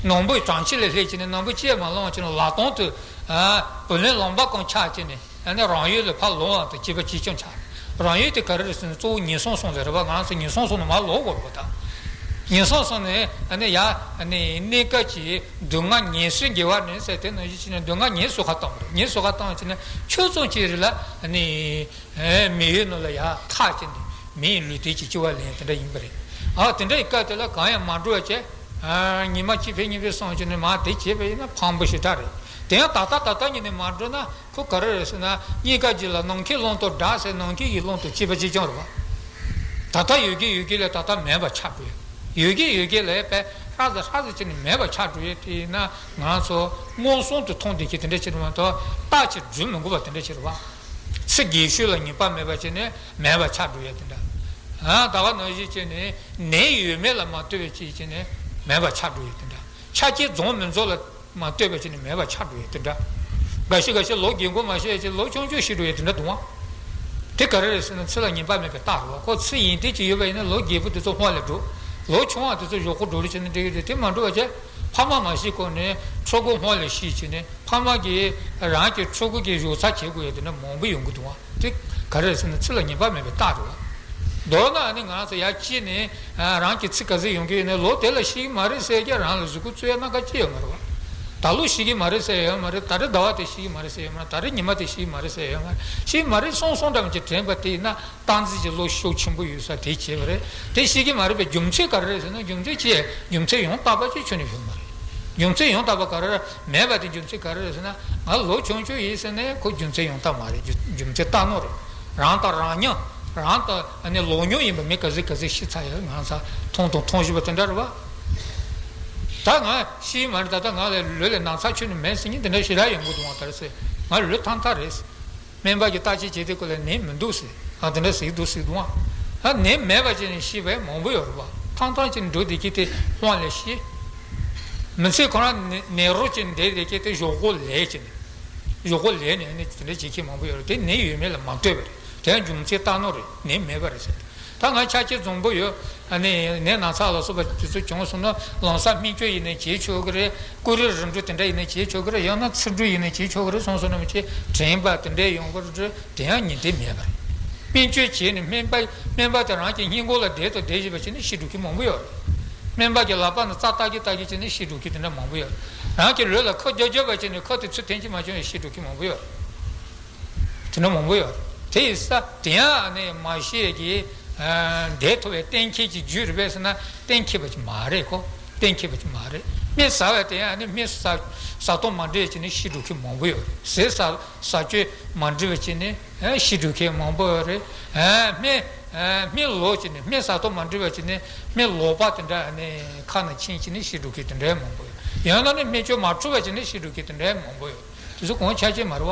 སྣམ་བུ་གྲང་ཕྱི་ལ་ལྷས་བྱས་ནས་སྣམ་བུ་ཅི་ཡང་མ་བླངས་བྱས་ནས་ལག་སྟོང་དུ་བུ་ལོན་ལོང་པ་གང་ཆགས་བྱས་ནས་ཨ་ནི་རང་ཡུལ་ལ་ཕར་ལོང་བ་དང་གཅིག་པ་གཅིག་རྐྱང་ཆགས། རང་ཡུལ་དེ་ག་རེ་རེད་ཟེར་ན་གཙོ་བོ་ངན་སོང་གསུམ་ལ་རེད་པ། ང་རང་ཚོ་ངན་སོང་གསུམ་ནས་མར་ལོག་དགོས་རེད་པ། ད་ངན་སོང་གསུམ་ནས་ཨ་ནི་ཡར་ཨ་ནི་གནས་སྐབས་ཀྱི་སྡུག་བསྔལ་ངལ་གསོའི་དགེ་བ་ནི་ཟེར་དེ་ནང་བཞིན་བྱས་ནས་སྡུག་བསྔལ་ངལ་གསོ་ཁ་བཏང་བ་རེད། ངལ་གསོ་ཁ་བཏང་བྱས་ནས་ཆུ་ཚོད་གཅིག་རེ་ལ་ཨ་ནི། མི་ཡུལ་ནང་ལ་ཡར་ཐག་བཅད་ནས་ མི་ཡི་ལུས་རྟེན་གྱི་སྐྱེ་བ་ལེན་དེ་འདྲ་ཡིན་པ་རེད། ཨ་དེ་འདྲ་ཡི་སྐབས་དེ་ལ་གང་ཡང་མ་འགྲོ་བ་བྱས། ཨ་ཉི་མ་གཅིག་ཕན་གཉིས་ཕན་སོང་བྱས་ནས་མར་དེ་བྱས་པ་ཡིན་ན་ཕངས་པོ་ཞེ་དྲག་རེད། དེ་ཡང་ད་ལྟ་ད་ལྟ་ཉིད་ནས་མ་འགྲོ་ན་ཁོ་ག་རེ་རེད་ཟེར་ན། རྙེད་དཀའ་རྒྱུད་ལ་ནམ་མཁའི་ཀློང་དུ་བསྒྲགས་ཟེར། ནམ་མཁའི་ཡི་ཀློང་དུ་སྐྱེས་པ་གཅིག་རྐྱང་རེད་བ། ད་ལྟ་ཡོད་ཀྱི་ཡོད་ཀྱི་ལས་ད་ལྟ་མེད་པ་ཆགས་འགྲོ་ཡ། ཡོད་ཀྱི་ཡོད་ཀྱི་ལས་པས་ཧྲ་ཟ་ཧྲ་ཟ་བྱས་ནས་མེད་པ་ཆགས་འགྲོ་ཡ། དེ་ཡིན་ན་ང་ཚོ་མངོན་སུམ་དུ་མཐོང་བསྡད་ཀྱི་དེ་འདྲ་ཅིག་རེད་མ་གཏོགས་རྟག་ཅིག་སྒྲུབ་མི་དགོས་པ་དེ་འདྲ་ཅིག་རེད་བ། ཚིག་རྒྱས་ཤོས་ལ་ངེས་པ་མེད་པ་བྱས་ནས་མེད་པ་ཆགས་འགྲོ་ཡ་དེ་འདྲ། ཨ་ད་ག་ནང་བཞིན་བྱས་ནས་ནད་ཡོད་མེད་ལ་མ་ལྟོས་པའི་ཅིག་བྱས་ནས་མེད་པ་ཆགས་འགྲོ་ཡ་དེ་འདྲ། ཆ་རྐྱེན་འཛོམས་མི་འཛོམས་ལ་མ་ལྟོས་པ་བྱས་ནས་མེད་པ་ཆགས་འགྲོ་ཡ་དེ་འདྲ། འགའ་ཤས་འགའ་ཤས་ལོ་རྒས་འཁོགས་མ་ཤེས་ཅིག་ལོ་ཆུང་ཆུང་ཤི་འགྲོ་ཡ་དེ་འདྲ་འདུག་བ། དེ་ག་རེ་རེད་ཟེར་ན་ཚེ་ལ་ངེས་པ་མེད་པའི་རྟགས་རེད་བ། ཁོ་ཚེ་ཡིན་དུས་ཅིག་ཡོད་པ་ཡིན་ན་ལོ་རྒས་པོ་དེ་ཚོ་སྔོན་ལ་འགྲོ། ལོ་ཆུང་བ་དེ་ཚོ་གཞོགས་པོ་འགྲོ་རེ་བྱས་ན་འགྲིག་གི་རེད། དེ་མ་འགྲོ་བ་བྱས། ཕ་མ་མ་ཤི་གོང་ནས་ཕྲུ་གུ་སྔོན་ལ་ཤི་བྱས་ནས་ཕ་མ་གིས་རང་གི་ཕྲུ་གུ་གི་བཞུགས་ས་བྱེད་དགོས་ཡ་དེ་འདྲ་མང་པོ་ཡོང་གི་འདུག་བ། དེ་ག་རེ་རེད་ཟེར་ན་ཚེ་ལ་ངེས་པ་མེད་པའི་རྟགས་རེད་བ། མདོར་ན་ཨ་ནི་ང་ཚོ་ཡར་སྐྱེས་ནས་རང་གི་ཚེ་ག་ཚོད་ཡོང་གི་ཡོད་ན་ལོ་དེ་ལ་ཤི་གི་མ་རེད་ཟེར་རྒྱུ་རང་ལ་གཟུགས་པོ་རྩོད་ཡ་སྣ་ཁ་ཅི་ཡོད་མ་རེད་བ། ད་ལོ་ཤི་གི་མ་རེད་ཟེར་ཡ་ཡོད་མ་རེད། ད་རེས་ཟླ་བ་དེ་ཤི་གི་མ་རེད་ཟེར་ཡ་ཡོད་མ་རེད། ད་རེས་ཉི་མ་དེ་ཤི་གི་མ་རེད་ཟེར་ཡ་ཡོད་མ་རེད། ཤི་གི་མ་རེད་སོང་སོང་འདྲ་མི་ཅིག་དྲན་པ་དེ་ཡིན་ན། སྟངས་འཛིན་གྱི་བློ་ཤུགས་ཆེན་པོ་ཡོད་ས་དེ་བྱས་པ་རེད། དེ་ཤེས་ཀྱི་མ་རེད་པས། རྒྱུ་མཚན་ག་རེ་རེད་ཟེར་ན། རྒྱུ་མཚན་ཅི་ཡང་རྒྱུ་མཚན་ཡང་དག་པ་ཅིག་ཁྱོན་ནས་ཡོད་མ་རེད། རྒྱུ་མཚན་ཡང་དག་པ་ག་རེ་རེད། མེད་པ་དེ་རྒྱུ་མཚན་ག་རེ་རེད་ཟེར་ན། ང་ལོ་ཆུང་ཆུང་ཡིན་ཟེར་ནས་ཁོ་རྒྱུ་མཚན་ཡང་དག་མ་རེད། རྒྱུ་རྒྱུ་མཚན་རྟག་ནོར་རེད། རང་དང་རང་མཉམ། རང་དང་ཨ་ནི་ལོག་མྱོང་ཡིན་པ་མི་ག་ཚོད་ག་ཚོད་ཤི་ཚར་ཡོད། ང་ཚ་མཐོང་དང་མཐོང་བཞིན་པ་དེ་འདྲ་རེད་བ། ད་ང་ཤི་ཡི་མ་རེད། ད་ལྟ་ང་ལ་ལུས་ལ་ན་ཚ་ཁྱོན་ནས་མེད་ཟེར་མཁན་དེ་འདྲ་ཞེ་དྲག་ཡོང་གི་འདུག་བ། ད་རེ་ཟེར་ང་ལུས་ཐང་ཐང་རེད། སྨན་པ་གིས་བརྟག་དཔྱད་བྱས་དུས་སྐབས་ལ་ནད་མི་འདུག་ཟེར། ཨ་དེ་འདྲ་ཟེར་གྱི་འདུག་ཟེར་གྱི་འདུག་ཨ། ཨ་ནད་མེད་པ་བྱས་ནས་ཤི་བ་མང་པོ་ཡོད་རེད་པ། ཐང་ཐང་ཅིག་འགྲོ་བསྡད་ཀྱི་དེ་དབང་ལས་ཤི། མི་ཚེ་ཁོ་རང་ནད་ནད་རོ་ཅིག་བསྡད་བསྡད་ཀྱི་དེ་གཞོགས་གོ་ལས་ཀྱི་ནད། གཞོགས་གོ་ལས་ནས་ནི་དེ་འདྲ་བྱེད་མཁན་མང་པོ་ཡོད་རེད། དེ་ནད་ཡོད་མེད་ལ་མ་ལྟོས་པ་རེད། དེ་ཡང་རྒྱུ་མཚན་རྟག་ནོར་རེད། ནད་མེད་པ་རེད་ཟེར། ད་ང་ཆ་རྐྱེན་འཛོམས་པོ་ཡོད། ཨ་ནི་ནད་ན་ཚ་ལ་སོགས་པ་དེ་ཚོ་བྱུང་སོང་ན་ལམ་སང་སྨན་བཅོས་ཡིན་ནའི་བྱེད་ཆོག་གི་རེད། ཀུ་རེ་རིམ་གྲོ་དེ་འདྲ་ཡིན་ནའི་བྱེད་ཆོག་གི་རེད། ཡང་ན་ཚིལ་འབྲུ་ཡིན་ནའི་བྱེད་ཆོག་གི་རེད། སོང་སོང་ན་མི་བྱེད་དྲན་པ་དེ་འདྲ་ཡོང་གི་རེད། དེ་ཡང་ཉིན་དེ་མེད་པ་རེད། སྨན་བཅོས་བྱས་ནས་སྨན་པ་སྨན་པ་དེ་རང་གི་སྔས་མགོ་ལ་བསྡད་དང་བསྡད་བཞིན་པ་བྱས་ནས་ཤི་འགྲོ་མཁན་མང་པོ་ཡོད་རེད། སྨན་པ་གི་ལག་པ་ནས་རྩ་བཏགས་ཀྱི་བཏགས་ཀྱི་བྱས་ནས་ཤི་འགྲོ་མཁན་དེ་འདྲ་མང་པོ་ཡོད་རེད། རང་གི་ལུས་ལ་ཁུ་རྒྱག་རྒྱག་པ་བྱས་ནས་ཁུ་དེ་ཚུར་འཐེན་གྱི་མ་བྱུང་བའི་ཤི་འགྲོ་མཁན་མང་པོ་ཡོད་རེད། དེ་འདྲ་མང་པོ་ཡོད་རེད། དེ་ཡིན་ས་དེ་ཡང་ནི་མ་ཤེས་ཀྱི་བསྡད་ཐུབ་པའི་གཏན་འཁེལ་གྱི་རྒྱུ་རེད་པས་ཟེར་ན་གཏན་འཁེལ་བ་ཅིག་མ་རེད་ཁོ། གཏན་འཁེལ་བ་ཅིག་མ་རེད། སྨན་ཟ་བ་དེ་ཡང་ནི་སྨན་ཟ་ཟ་སྟངས་མ་འདྲ་བྱས་ནས་ཤི་འགྲོ་མཁན་མང་པོ་ཡོད་རེད། ཟས་ཟ་ཟ་སྤྱོད་མ་འདྲ་བ་བྱས་ནས་ཤི་འགྲོ་མཁན་མང་པོ་ཡོད་རེད། སྨན་སྨན་ལོག་བྱས་ནས་སྨན་ཟ་སྟངས་མ་འདྲ་བ་བྱས་ནས་སྨན་ལོག་པ་དེ་འདྲ་ནི་ཁ་ནང་ཕྱིན་བྱས་ནས་ཤི་འགྲོ་མཁན་དེ་འདྲ་མང་པོ་ཡོད། ཡང་ན་ནི་སྨན་བཅོས་མ་འཁྲུགས་པ་བྱས་ནས་ཤི་འགྲོ་མཁན་དེ་འདྲ་མང་པོ་ཡོད། དེ་ཚོ་གང་ཆ་རྐྱེན་མ་རེད་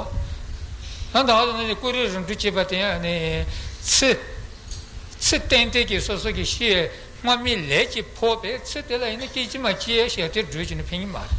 བ། ད་ད་ནི་ཀུ་རེ་རིམ་གྲོ་བྱེད་པ་དེ་ཡང་ནི་ཚེ་ཚེ་ཏན་ཏན་གྱི་སོ་སོ་གི་ཤི་སྔ་མའི་ལས་ཀྱིས་ཕོག་པའི་ཚེ་དེ་ལ་ཡིན་ན་སྐད་ཅིག་མ་གཅིག་ཡང་ཞབས་བརྟན་སྒྲུབ་བྱས་ནས་ཕན་གྱི་མ་རེད།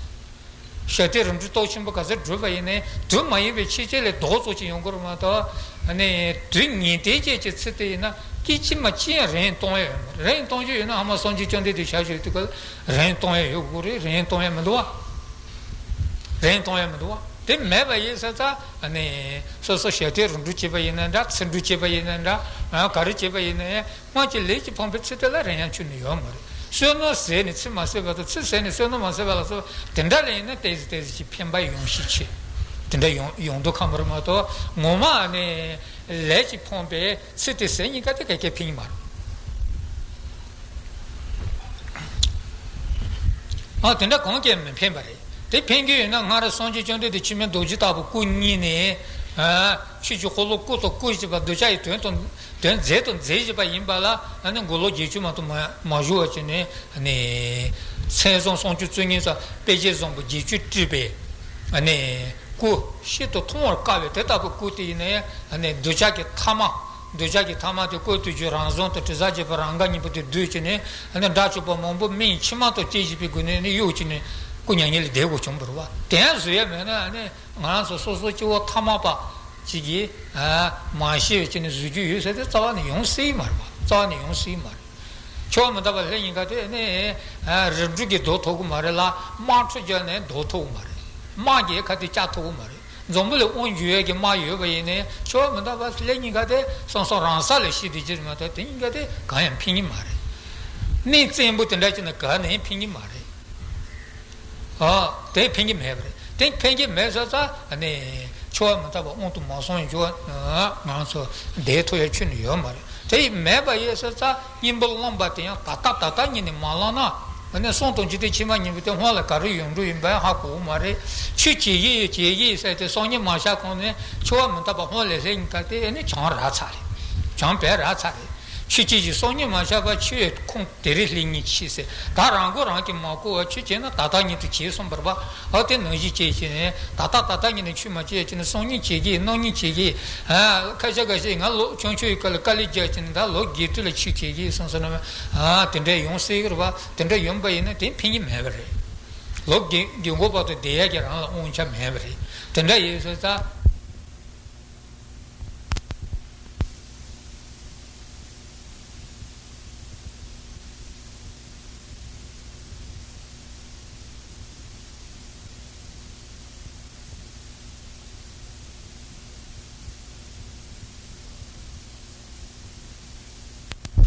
ཞབས་བརྟན་རིམ་གྲོ་སྟོབས་ཆེན་པོ་ག་ཚོད་བསྒྲུབས་པ་ཡིན་ནའི་དུས་མ་ཡིན་པའི་ཕྱི་རྐྱེན་ལས་ལྡོག་ཙམ་ཅིག་ཡོང་གི་རེད་མ་གཏོགས། ཨ་ནི་དུས་ངེས་གཏན་ཅན་གྱི་ཚེ་དེ་ཡིན་ན་སྐད་ཅིག་མ་གཅིག་ཡང་རིན་གཏོང་ཡ་ཡོད་མ་རེད། རིན་གཏོང་རྒྱུ་ཡོད་ན་ཨ་མ་སངས་རྒྱས་བཅོམ་ལྡན་འདས་ཞབས་ཞུ་དུས་སྐབས་ལ་རིན་གཏོང་ཡ་ཡོད་དགོས་རེད། རིན་གཏོང་ཡ་མི་འདུག་བ། རིན་གཏོང་ཡ་མི་འདུག་བ། དེ་མེད་པ་ཡིན་ས་ཙང་ཨ་ནི་སོ་སོ་ཞབས་བརྟན་རིམ་གྲོ་བྱེད་པ་ཡིན་ན་འདྲ། ཚིག་འབྲུ་བྱེད་པ་ཡིན་ན་འདྲ། ག་རེ་བྱེད་པ་ཡིན་ན་ཡང་སྔོན་གྱི་ལས་ཀྱིས་ཕོངས་པའི་ཚེ་དེ་ལ་རིན་ཡང་ཁྱོན་ནས་ཡོད་མ་རེད། བསོད་ནམས་ཟད་ནས་ཚེ་མ་ཟད་པ་དང་། ཚེ་ཟད་ནས་བསོད་ནམས་མ་ཟད་པ་ལ་སོགས་པ་དེ་འདྲ་ལ་ཡིན་ན་ཏོག་ཙམ་ཏོག་ཙམ་ཅིག་ཕན་པ་ཡོང་ཤས་ཆེ། དེ་འདྲ་ཡོང་ཡོང་མདོག་ཁ་པོ་རེད་མ་གཏོགས་ངོ་མ་ནི་ལས་ཀྱིས་ཕོངས་པའི་ཚེ་དེ་ཟད་ཉིན་ཀ་དེ་ག་གེ་ཕན་གྱི་མ་རེད། ཨ་དེ་འདྲ་གང་གིས་མི་ཕན་པ་རེད། དེ་ཕན་གྱི་ཡོད་ན་སྔར་སངས་རྒྱས་བཅོམ་ལྡན་འདས་ཆེན་པོའི་རྡོ་རྗེ་ལྟ་བུ་སྐུ་བརྙེས་ནས། ཨ་ཆོས་ཀྱི་འཁོར་ལོ་བསྐོར་དང་བསྐོར་བཞིན་པ་གདུལ་བྱ་ཡི་དོན་དང་དོན་མཛད་དང་མཛད་བཞིན་པ་ཡིན་པ་ལ་ཨ་ནི་མགོ་ལོག་བརྒྱད་ཅུ་མ་གཏོགས་མ་མ་བཞུགས་པ་བྱས་ནས་ཨ་ནི་མཚན་བཟང་གསུང་སྐྱོང་བསྩལ་མཁན་ས་དཔེ་བྱད་བཟང་པོ་བརྒྱད་ཅུས་སྤྲས་པའི་ཨ་ནི་སྐུ་ཤིན་ཏུ་མཐོང་བར་དཀའ་བའི་དེ་ལྟ་བུའི་སྐུ་དེ་ཡིན་ནའི་ཨ་ནི་གདུལ་བྱ་གི་ཐ་མ། གདུལ་བྱ་གི་ཐ་མ་དེ་བཀོད་དུ་གྱུར་རང་བཟང་དང་དྲི་ཟ་བཅས་པའི་རང་དགའ་གཉིས་པོ་དེ་བསྡུས་བྱས་ནས་ཨ་ནི་དགྲ་བཅོམ་པ་མང་པོ་སྨིན་མཆི་མ་དང་བཅས་བཞིན་པའི་སྒོ་ནས་ནི་གཡོག་བྱས་ནས་སྐུ་མྱ་ངན་ལས་འདས་དགོས་བྱུང་བ་རེད་བ། དེ་ཡང་བཟོ་ཡ་མེད་ན་ཨ་ནི་ང་རང་ཚོ་སོ་སོ་སྐྱེ་བོ་ཐ་མལ་པ་ཅིག་གིས་མ་ཤེས་པའི་ཆ་ནས་བཟོ་རྒྱུ་ཡོད་ཟེར་ཏེ་རྩ་བ་ནས་ཡོང་སྲིད་ཀྱི་མ་རེད་བ། རྩ་བ་ནས་ཡོང་སྲིད་ཀྱི་མ་རེད། ཆོས་མི་འདའ་བ་ལྷ་ཉིན་ཁ་དེ་ནི་རིགས་དྲུག་གིས་བཟློག་ཐུབ་ཀྱི་མ་རེད་ལ། དམག་འཁྲུག་བརྒྱབ་ནས་བཟློག་ཐུབ་ཀྱི་མ་རེད། དམག་གིས་ཁ་དེ་བཅག་ཐུབ་ཀྱི་མ་རེད། འཛམ་བུ་གླིང་དབང་བསྒྱུར་ཡས་ཀྱི་དམག་ཡོད་པ་ཡིན་ནའི་ཆོས་མི་འདའ་བ་ལྷ་ཉིན་ཁ་དེ་སོང་སོང་རང་ས་ལ་ཤི་དེ་ཅི་མ་གཏོགས་དེ་ཉིན་ཁ་དེ་གང་ཡང་ཕན་གྱི་མ་རེད། གནས་བཙན་པོ་དེ་འདྲ་ཅིག་ན་ག་ནས་ཕན་གྱི་མ་རེད། ཨ་དེ་ཕན་གྱི་མེད་པ་རེད། དེ་ཕན་གྱི་མེད་ས་ས་ནས་ཆོས་མི་འདའ་བ་དབང་དུ་མ་སོང་ཡང་ཆོས་ང་ཚོ་བསྡད་ཐུབ་ཡ་ཁྱོན་ནས་ཡོད་མ་རེད། དེ་མེད་པ་ཡིན་ཟེར་ཙང་གཉེན་པོ་བླངས་པ་དེ་ཡང་ད་ལྟ་ད་ལྟ་ཉིད་ནས་མ་བླངས་ན། ཨ་ནི་གསུམ་དང་འཇིག་རྟེན་ཕྱི་མ་གཉིས་པོ་དེ་སྔོན་ལ་ག་རེ་ཡོང་འགྲོ་ཡིན་པ་ཡང་ཧ་གོ་གི་མ་རེད། ཆོས་བྱེད་ཀྱི་ཡོད་བྱེད་ཀྱི་ཡོད་ཟེར་ཏེ་སང་ཉིན་མ་ཤར་གོང་ནས་འཆི་བ་མི་རྟག་པ་སྔོན་ལ་སླེབས་ཡིན་ད་དེ་ཨ་ནི་བྱང་རག་ཚར་རེད། བྱང་བས་རག་ཚར་རེད། ཆོས་བྱེད་ཀྱི་སང་ཉིན་མ་ཤར་བར་འཆི་བའི་ཁུངས་དེ་རིང་སླེབས་ཉེན་ཆེ་ཟེར། ད་རང་མགོ་རང་གིས་མ་གོ་བར་ཆོས་བྱས་ན་ད་ལྟ་ཉིད་དུ་བྱས་སོང་བར་བ། ཨ་དེ་ནང་བཞིན་བྱས་བྱས་ནས་ད་ལྟ་ད་ལྟ་ཉིད་ནས་ཆོས་མ་བྱས་བྱས་ནས་སང་ཉིན་བྱེད་ཀྱི་གནངས་ཉིན་བྱེད་ཀྱི། ཨ་ཁ་ཤས་ཁ་ཤས་ང་ལོ་ཆུང་ཆུང་ཡི་སྐབས་ལ་དཀའ་ལས་རྒྱག་བྱས་ནས་ད་ལོ་རྒས་དུས་ལ་ཆོས་བྱེད་ཀྱི་སོང་ཟེར་ན། ཨ་དེ་འདྲ་ཡོང་སྲིད་ཀྱི་རེད་བ། དེ་འདྲ་ཡོང་པ་ཡིན་ན་དེ་ཕན་གྱི་མེད་པ་རེད། ལོ་རྒས་རྒས་འཁོགས་བར་དུ་བསྡད་ཡག་གི་རང་ལ་དབང་ཆ་མེད་པ་རེད། དེ་འདྲ་ཡིན་ཟེར་ཙང་།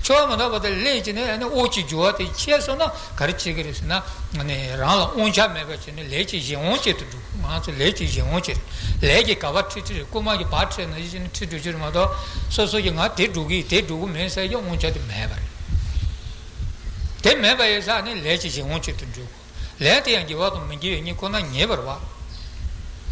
ཆོས་མ་འདྲ་བ་དེ་ལས་ཀྱི་ནི་ཨ་ནི་འོག་གི་རྒྱུ་བ་དེ་ཆད་སོང་ན་ག་རེ་བྱེད་ཀྱི་རེད་ཟེར་ན། ཨ་ནི་རང་ལ་དབང་ཆ་མེད་པ་བྱས་ནས་ལས་ཀྱི་གཞན་དབང་བྱེད་དུ་འགྲོ། ང་ཚོ་ལས་ཀྱི་གཞན་དབང་བྱེད། ལས་ཀྱི་ག་བ་ཁྲིད་ཁྲིད་རེད། རྐུན་མ་གི་བ་ཁྲིད་ནང་བཞིན་ཁྲིད་འགྲོ་རྒྱུ་རེད་མ་གཏོགས། སོ་སོ་གི་ང་དེ་འགྲོ་གི་དེ་འགྲོ་གི་མིན་ཟེར་གྱི་དབང་ཆ་དེ་མེད་པ་རེད། དེ་མེད་པ་ཡིན་ཙང་ནི་ལས་ཀྱི་གཞན་དབང་བྱེད་དུ་འགྲོ་དགོས། ལས་དེ་ཡང་དགེ་བ་དང་མི་དགེ་བའི་གཉིས་ཁོ་ན་ངེས་པར་བ།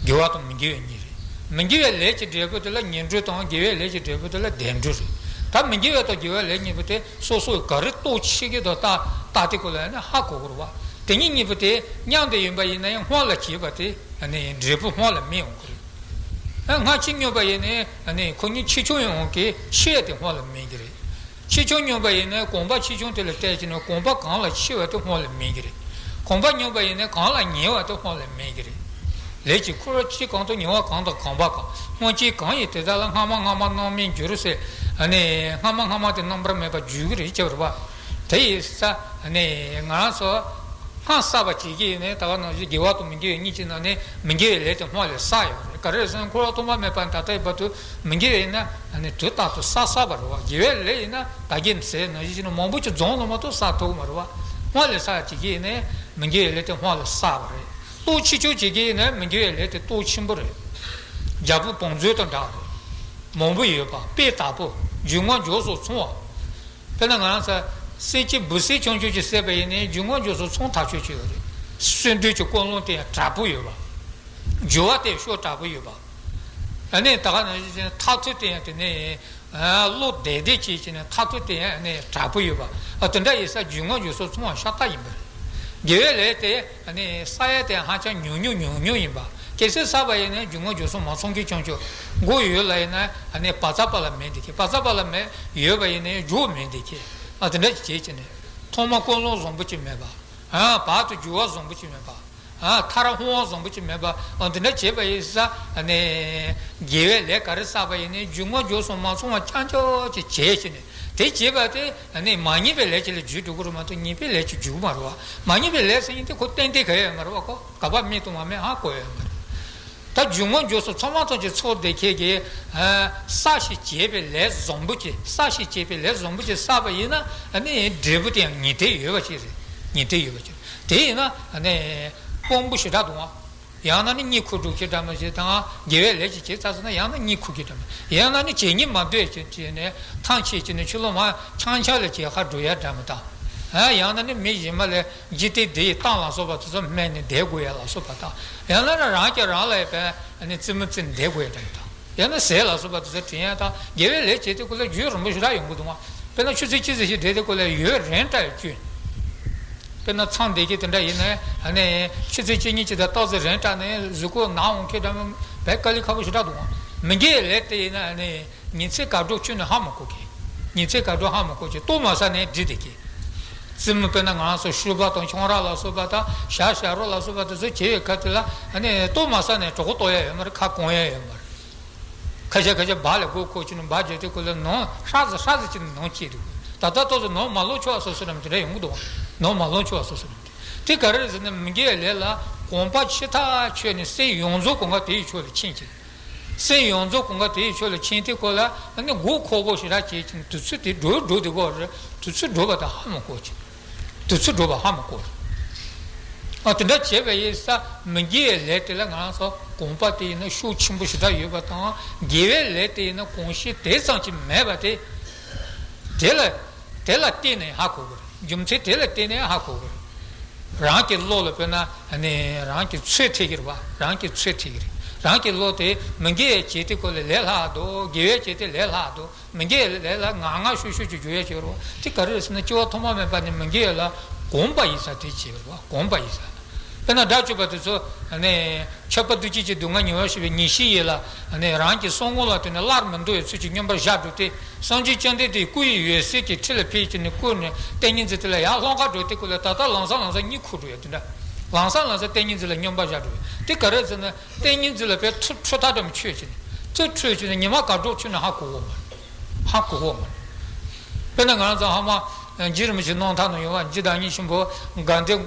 དགེ་བ་དང་མི་དགེ་བའི་གཉིས་རེད། མི་དགེ་བའི་ལས་ཀྱི་འབྲས་བུ་དེ་ལ་ངན་འགྲོ་དང་། དགེ་བའི་ལས་ཀྱི་འབྲས་བུ་དེ་ལ་བདེ་འགྲོ་རེད། ད་མི་དགེ་བ་དང་དགེ་བའི་ལས་གཉིས་པོ་དེ་སོ་སོས་ག་རེ་རྟོགས་ཤེས་ཀྱི་དང་ལྟ་ལྟ་དེ་ཁོ་ལ་ཡང་ནི་ཧ་གོ་དགོས་རེད་བ། དེ་གཉིས་གཉིས་པོ་དེ་མཉམ་དུ་ཡིན་པ་ཡིན་ན་ཡང་སྔོན་ལ་བྱས་པ་དེ་ནི་འབྲས་བུ་སྔོན་ལ་སྨིན་འོང་གི་རེད། སྔ་ཕྱི་སྨྱོན་པ་ཡིན་ནའི་ཁོ་གཉིས་ཕྱིས་བྱུང་ཡོང་གི་ཤེས་ཡ་དེ་སྔོན་ལ་སྨིན་གྱི་རེད། ཕྱིས་བྱུང་སྨྱོན་པ་ཡིན་ན་གོམས་པ་ཕྱིས་བྱུང་དེ་ལ་བལྟས་ཀྱི་ན་གོམས་པ་གང་ལ་ཆེ་བ་དེ་སྔོན་ལ་སྨིན་གྱི་རེད། གོམས་པ་སྨྱོན་པ་ཡིན་ན་གང་ལ་ཉེ་བ་དེ་སྔོན་ལ་སྨིན་གྱི་རེད། ལས་ཀྱི་ཁུར་བ་ཕྱིས་གང་དང་ཉེ་བ་གང་དང་གོམས་པ་གང་། སྔོན་ཕྱིས་གང་ཡིན་དེ་དག་ལ། སྔ་མ་སྔ་མ་རྣམ་སྨིན་འགྱུར་ཟེར། ཨ་ནི་སྔ་མ་སྔ་མ་དེ་རྣམ་པར་སྨིན་པ་འགྱུར་གྱི་རེད་ཅེས་པ་རེད་བ། དེ་ཡིན་ཙང་ནི་ང་རང་ཚོ་སྔར་བསགས་པ་བྱེད་ཀྱི་ཡིན་ནའི་ད་ག་ནང་བཞིན་དགེ་བ་དང་མི་དགེ་བའི་གཉིས་ཀྱི་ནང་ནས་མི་དགེ་བའི་ལས་དེ་སྔོན་ལ་བསགས་ཡོད་རེད། ག་རེ་ཟེར་ན་འཁོར་བ་ཐོག་མ་མེད་པ་ནས་ད་ལྟའི་བར་དུ་མི་དགེ་བའི་ཡིན་ན་ནི་དུས་རྟག་ཏུ་བསགས་བསགས་པ་རེད་བ། དགེ་བའི་ལས་ཡིན་ན་ད་གིན་ཟེར་ནང་བཞིན་ནི་མང་པོ་ཅིག་རྫོང་ལ་མ་གཏོགས་བསགས་ཐུབ་ཀྱི་མ་རེད་བ། སྔོན་ལ་བསགས་བྱེད་ཀྱི་ཡིན་ནའི་མི་དགེ་བའི་ལས་དེ་སྔོན་ལ་བསགས་པ་རེད། སྟོབས་ཆེ་ཆུང་བྱེད་ཀྱི་ཡིན་ནའི་མི་དགེ་བའི་ལས་དེ་སྟོབས་ཆེན་པོ་རེད། རྒྱལ་པོ་བང་མཛོད་དང་འདྲ་བ་རེད། མང་པོ་ཡོད་པ། དཔེ་དག་པོ། རྒྱུ་ངན་འཇོག་སོགས་ཚང་བ། དཔེར་ན་ང་རང་ཚོ་གསེར་གྱི་འབུལ་གསེར་ཆུང་ཆུང་ཅིག་བསྲེས་པ་ཡིན་ནའི་རྒྱུ་ངན་འཇོག་སོགས་ཚང་ཐག་ཆོད་ཆོད་ཡོད་རེད། གསོལ་མགྲོན་གྱི་ཀུན་སློང་དེ་ཡང་དྲག་པོ་ཡོད་པ། སྦྱོར་བ་དེ་ཤུགས་དྲག་པོ་ཡོད་པ། ཨ་ནི་ད་ག་ནང་བཞིན་ཐག་ཚོད་དེ་ཡང་དེ་ནས་བློ་བདེ་བདེ་བྱས་བྱས་ནས་ཐག་ཚོད་དེ་ཡང་ཨ་ནི་དྲག་པོ་ཡོད་པ། ཨ་དེ་འདྲ་ཡིན་ས་རྒྱུ་ངན་འཇོག་སོགས་ཚང་བ་ཤ་སྟག་ཡིན་པ་རེད། དགེ་བའི་ལས་དེ་ཨ་ནི་བསགས་ཡ་དེ་ཧ་ཅང་ཉུང་ཉུང་ཉུང་ཉུང་ཡིན་པ། གལ་སྲིད་བསགས་པ་ཡིན་ན་རྒྱུ་ངན་འཇོག་སོགས་མ་ཚང་གི་ཆུང་ཆུང་མགོ་ཡོད་ལ་ཡིན་ན་ཨ་ནི་བ་ཚྭ་པ་ལ་མེད་འདི་གི་བ་ཚྭ་པ་ལ་མེད་ཡོད་པ་ཡིན་ན་འཇོག་མེད་འདི་གི། ཨ་དེ་འདྲ་ཅིག་བྱས་བྱས་ནས་ཐོག་མ་ཀུན་སློང་བཟང་པོ་ཅིག་མེད་པ། ཨ་བར་དུ་འགྱུར་བ་བཟང་པོ་ཅིག་མེད་པ། ཨ་མཐར་ཧོང་བ་བཟང་པོ་ཅིག་མེད་པ། ཨ་འདི་འདྲ་བྱས་པ་ཡིན་ཙང་ཨ་ནི་དགེ་བའི་ལས་ག་རེ་བསགས་པ་ཡིན་ནའི་རྒྱུ་ངན་འཇོག་སོགས་མ་ཚང་བ་རྐྱང་རྐྱང་ཅིག་བྱས་བྱས་ནས་དེ་བྱས་པ་དེ་ཨ་ནི་མ་ཉེས་པའི་ལས་ཅིག་ལ་འགྱུར་འགྲོ་གི་རེད་མ་གཏོགས་ཉེས་པའི་ལས་ཅིག་འགྱུར་གི་མ་རེད་བ། མ་ཉེས་པའི་ལས་ཟེར་མཁན་དེ་ཁོ་ཏན་ཏན་ག་ཡོད་མ་རེད་བ། ཁོ་ག་པར་མིག་གཏོང་བ་མེད་ཧ་གོ་ཡོད་མ་རེད། ད་རྒྱུ་ངན་འཇོག་སོགས་ཚང་མ་ཐམས་ཅད་ཚོགས་སྡེ་ཁྱེད་ཀྱིས་བསགས་ཤིང་བྱས་པའི་ལས་བཟང་པོ་ཅིག་བསགས་ཤིང་བྱས་པའི་ལས་བཟང་པོ་ཅིག་བསགས་པ་ཡིན་ན་ཨ་ནི་འབྲས་བུ་དེ་ཡང་ངེས་གཏན་ཡོད་པ་ཅིག་རེད། ངེས་གཏན་ཡོད་པ་ཅིག་རེད། དེ་ཡིན་ན་ཨ་ནི་དཔང་པོ་ཞེ་དྲག་འདུག་ཨ། ཡང་ན་ནི་གཉེན་ཁུག་འགྲོ་ཁྱེད་འདྲ་མི་ཞིག་དང་དགེ་བའི་ལས་ཅིག་བྱེད་ཚར་སོང་ན་ཡང་ན་གཉེན་ཁུག་གི་འདྲ་མི། ཡང་ན་ནི་བྱེད་ཉེས་མ་འདོད་ཅིག་བྱས་ནས་ཐང་ཆད་ཅིག་ནས་ཕྱི་ལོགས་མར་འཁྱམ་འཁྱམ་ལ་བྱེད་ཁ་འགྲོ་ཡ་འདྲ་མི་དང་། ཡང་ན་ནི་མི་གཞན་མ་ལས། འཇིག་རྟེན་འདི་ཡི་གཏམ་ལ་སོགས་པ་དེ་ཚོ་སྨྲས་ནས་བསྡད་དགོས་ཡ་ལ་སོགས་པ་དང་། ཡང་ན་རང་གིས་རང་ལ་ཡང་བཙིར་མོ་བཙིར་ནས་བསྡད་དགོས་ཡ་འདྲ་མི་དང་། ཡང་ན་ཟས་ལ་སོགས་པ་དེ་ཚོ་དྲན་ཡ་དང་དགེ་བའི་ལས་བྱེད་དུས་སྐབས་ལ་རྒྱུན་རིང་པོ་ཞེ་དྲག་ཡོང་གི་འདུག་ཨང་། དཔེར་ན་ཆུ་ཚོད་གཅིག་ཙམ་ཞིག་བསྡད་དུས་སྐབས་ལ་ཡུན་རིང་དྲགས་ཡོད་རྒྱུ། དཔེར་ན་མཚམས་བསྡད་ཀྱི་དེ་འདྲ་ཡིན་ན་ནི་ཆུ་ཚོད་གཅིག་གཉིས་ཅིག་དང་ཏོག་ཙམ་རིང་དྲགས་ནས་གཟུགས་པོ་ན་འོང་མཁན་འདྲ་མི་བས་དཀའ་ལས་ཁག་པོ་ཞེ་དྲག་འདུག་ཨང་། མི་དགེ་བའི་ལས་དེ་ཡིན་ན་ནི། ཉིན་མཚན་དགག་སྒྲུབ་ཁྱོན་ནས་ཧ་མ་གོ་གི། ཉིན་མཚན་དགག་སྒྲུབ་ཧ་མ་གོ་གི་ལྟོ་མ་ཟ་ནས་འགྲིག་བསྡད་གི། བཙུན་མོ་དཔེར་ན་ང་རང་ཚོ་ཤུ་བ་དང་ཁྱོང་ར་ལ་སོགས་པ་དང་ཞྭ་ཞྭ་རོ་ལ་སོགས་པ་དེ་ཚོ་བྱེད་ཡོད་ཁ་དེ་ལ་ཨ་ནི་ལྟོ་མ་ཟ་ནས་གྲོད་ཁོག་ལྟོགས་ཡ་ཡོད་མ་རེད། ཁ་སྐོམ་ཡ་ཡོད་མ་རེད། ཁ་ཤས་ཁ་ཤས་སྦྲ་ལ་སྒོ་ཁོག་ཅིག་ནས་སྦྲ་རྒྱག་དུས་སྐབས་ལ་ནང་ཧྲག་ཙམ་ཧྲག་ཙམ་ཅིག་ནས་ནང་སྐྱེས་འདུག་ད་ལྟ་ཏོག་ཙམ་ནང་མ་ལོག་ཆོག་ཨ་སོ་སོ་རམ་དེ་འདྲ་ཡོང་གི་འདུག་ནང་མ་ལོག་ཆོག་ཨ་སོ་སོ་རམ་དེ་ག་རེ་རེད་ཟེར་ན་མི་དགེ་བའི་ལས་ལ་གོམས་པ་ཆེ་ཐག་ཆོད་ནས་སེམས་ཡོངས་རྫོགས་གང་ག་དེའི་ཕྱོགས་ལ་ཕྱིན་ཅིང་། སེམས་ཡོངས་རྫོགས་གང་ག་དེའི་ཕྱོགས་ལ་ཕྱིན་དུས་སྐབས་ལ་ཨ་ནི་མགོ་འཁོར་པོ་ཞེ་དྲག་བྱེད་ཅིང་དུས་ཚོད་དེ་འགྲོ་འགྲོ་དུས་སྐབས་རེད། དུས་ཚོད་འགྲོ་བ་དང་ཧ་མ་གོ་ཅིང་། དུས་ཚོད་འགྲོ་བ་ཧ་མ་གོ། ཨ་དེ་འདྲ་བྱས་པ་ཡིན་ཙང་མི་དགེ་བའི་ལས་དེ་ལ་ང་རང་ཚོ་གོམས་པ་དེ་ཡིན་ན་ཤུགས་ཆེན་པོ་ཞེ་དྲག་ཡོད་པ་དང་དགེ་བའི་ལས་དེ་ཡིན་ན་གོམས་གཤིས་དེ་ཙམ་ཅིག་མེད་པ་དེ། དེ་ལ་དེ་ལ་བརྟེན་ནས་ཧ་གོ་གི་རེད། རྒྱུ་མཚན་དེ་ལ་བརྟེན་ནས་ཧ་གོ་གི་རེད། རང་གི་བློ་ལ་དཔེར་ན་ནི་རང་གི་ཚོད་ཐིག་གི་རེད་བ། རང་གི་ཚོད་ཐིག་གི་རེད། རང་གི་བློ་དེ་མི་དགེ་བའི་བྱེད་དེ་ཀོ་ལ་ལས་སླ་འདུག་དགེ་བའི་བྱེད་དེ་ལས་སླ་འདུག་མི་དགེ་བའི་ལས་ལ་ངར་ངར་ཤུགས་ཤུགས་ཀྱིས་འཇུག་ཡ་བྱེད་རོགས། དེ་ག་རེ་རེད་ཟེར་ན་སྐྱེ་བ་ཐོག་མ་མེད་པ་ནས་མི་དགེ་བའི་ལ་གོམས་པ་ཡིན་ས་དེ་བྱེད་རོགས། གོམས་པ་ཡིན་ས། དཔེར་ན་དགྲ་བཅོམ་པ་དེ་ཚོ་ནི་ཆགས་པ་འདུ་བྱེད་ཀྱི་སྡུག་བསྔལ་ཉེ་བར་ཞི་བའི་ཉེར་ཞི་ཡི་ལ་ནི་རང་གི་བསམ་ངོ་ལ་དེ་ནི་སླར་མི་འདོར་བའི་ཚུལ་གྱིས་སྙོམས་པར་བཞག་འགྲོ་སྟེ། སངས་རྒྱས་བཅོམ་ལྡན་འདས་སྐུ་ཡི་འོད་ཟེར་གྱི་ཁྲི་ལ་ཕེབས་ཀྱི་ནི་སྐུ་ནི་ཏིང་ངེ་འཛིན་དེ་ལ་ཡར་ལྷུང་ཁ་འགྲོ་སྟེ་སྐུ་ལ་ད་ལྟ་ལམ་སང་ལམ་སང་གཉིད་ཁུག་འགྲོ་ཡ་དེ་འདྲ། ལམ་སང་ལམ་སང་ཏིང་ངེ་འཛིན་ལ་སྙོམས་པར་བཞག་འགྲོ་ཡ་དེ་ག་རེ་ཟེར་ན། ཏིང་ངེ་འཛིན་ལ་དཔེ་ཐུ་འཕྲོད་ཐག་འགྲམ་ཆོད་ཀྱི་ནི། ཐུ་འཕྲོད་ཀྱི་ནི་ཉི་མ་དགའ་གྲོགས་ཁྱོད་ནི་ཧ་གོ་གོ་མ་རེད། ཧ་གོ་གོ་མ་རེད། དཔེར་ན་ང་རང་ཚོ་ཧ་མ་རྗེ་རིན་པོ་ཆེ་གནང་ཐང་ནང་ཡོད་བ། རྗེ་བདག་ཉིད་ཆེན་པོ་དགའ་ལྡན་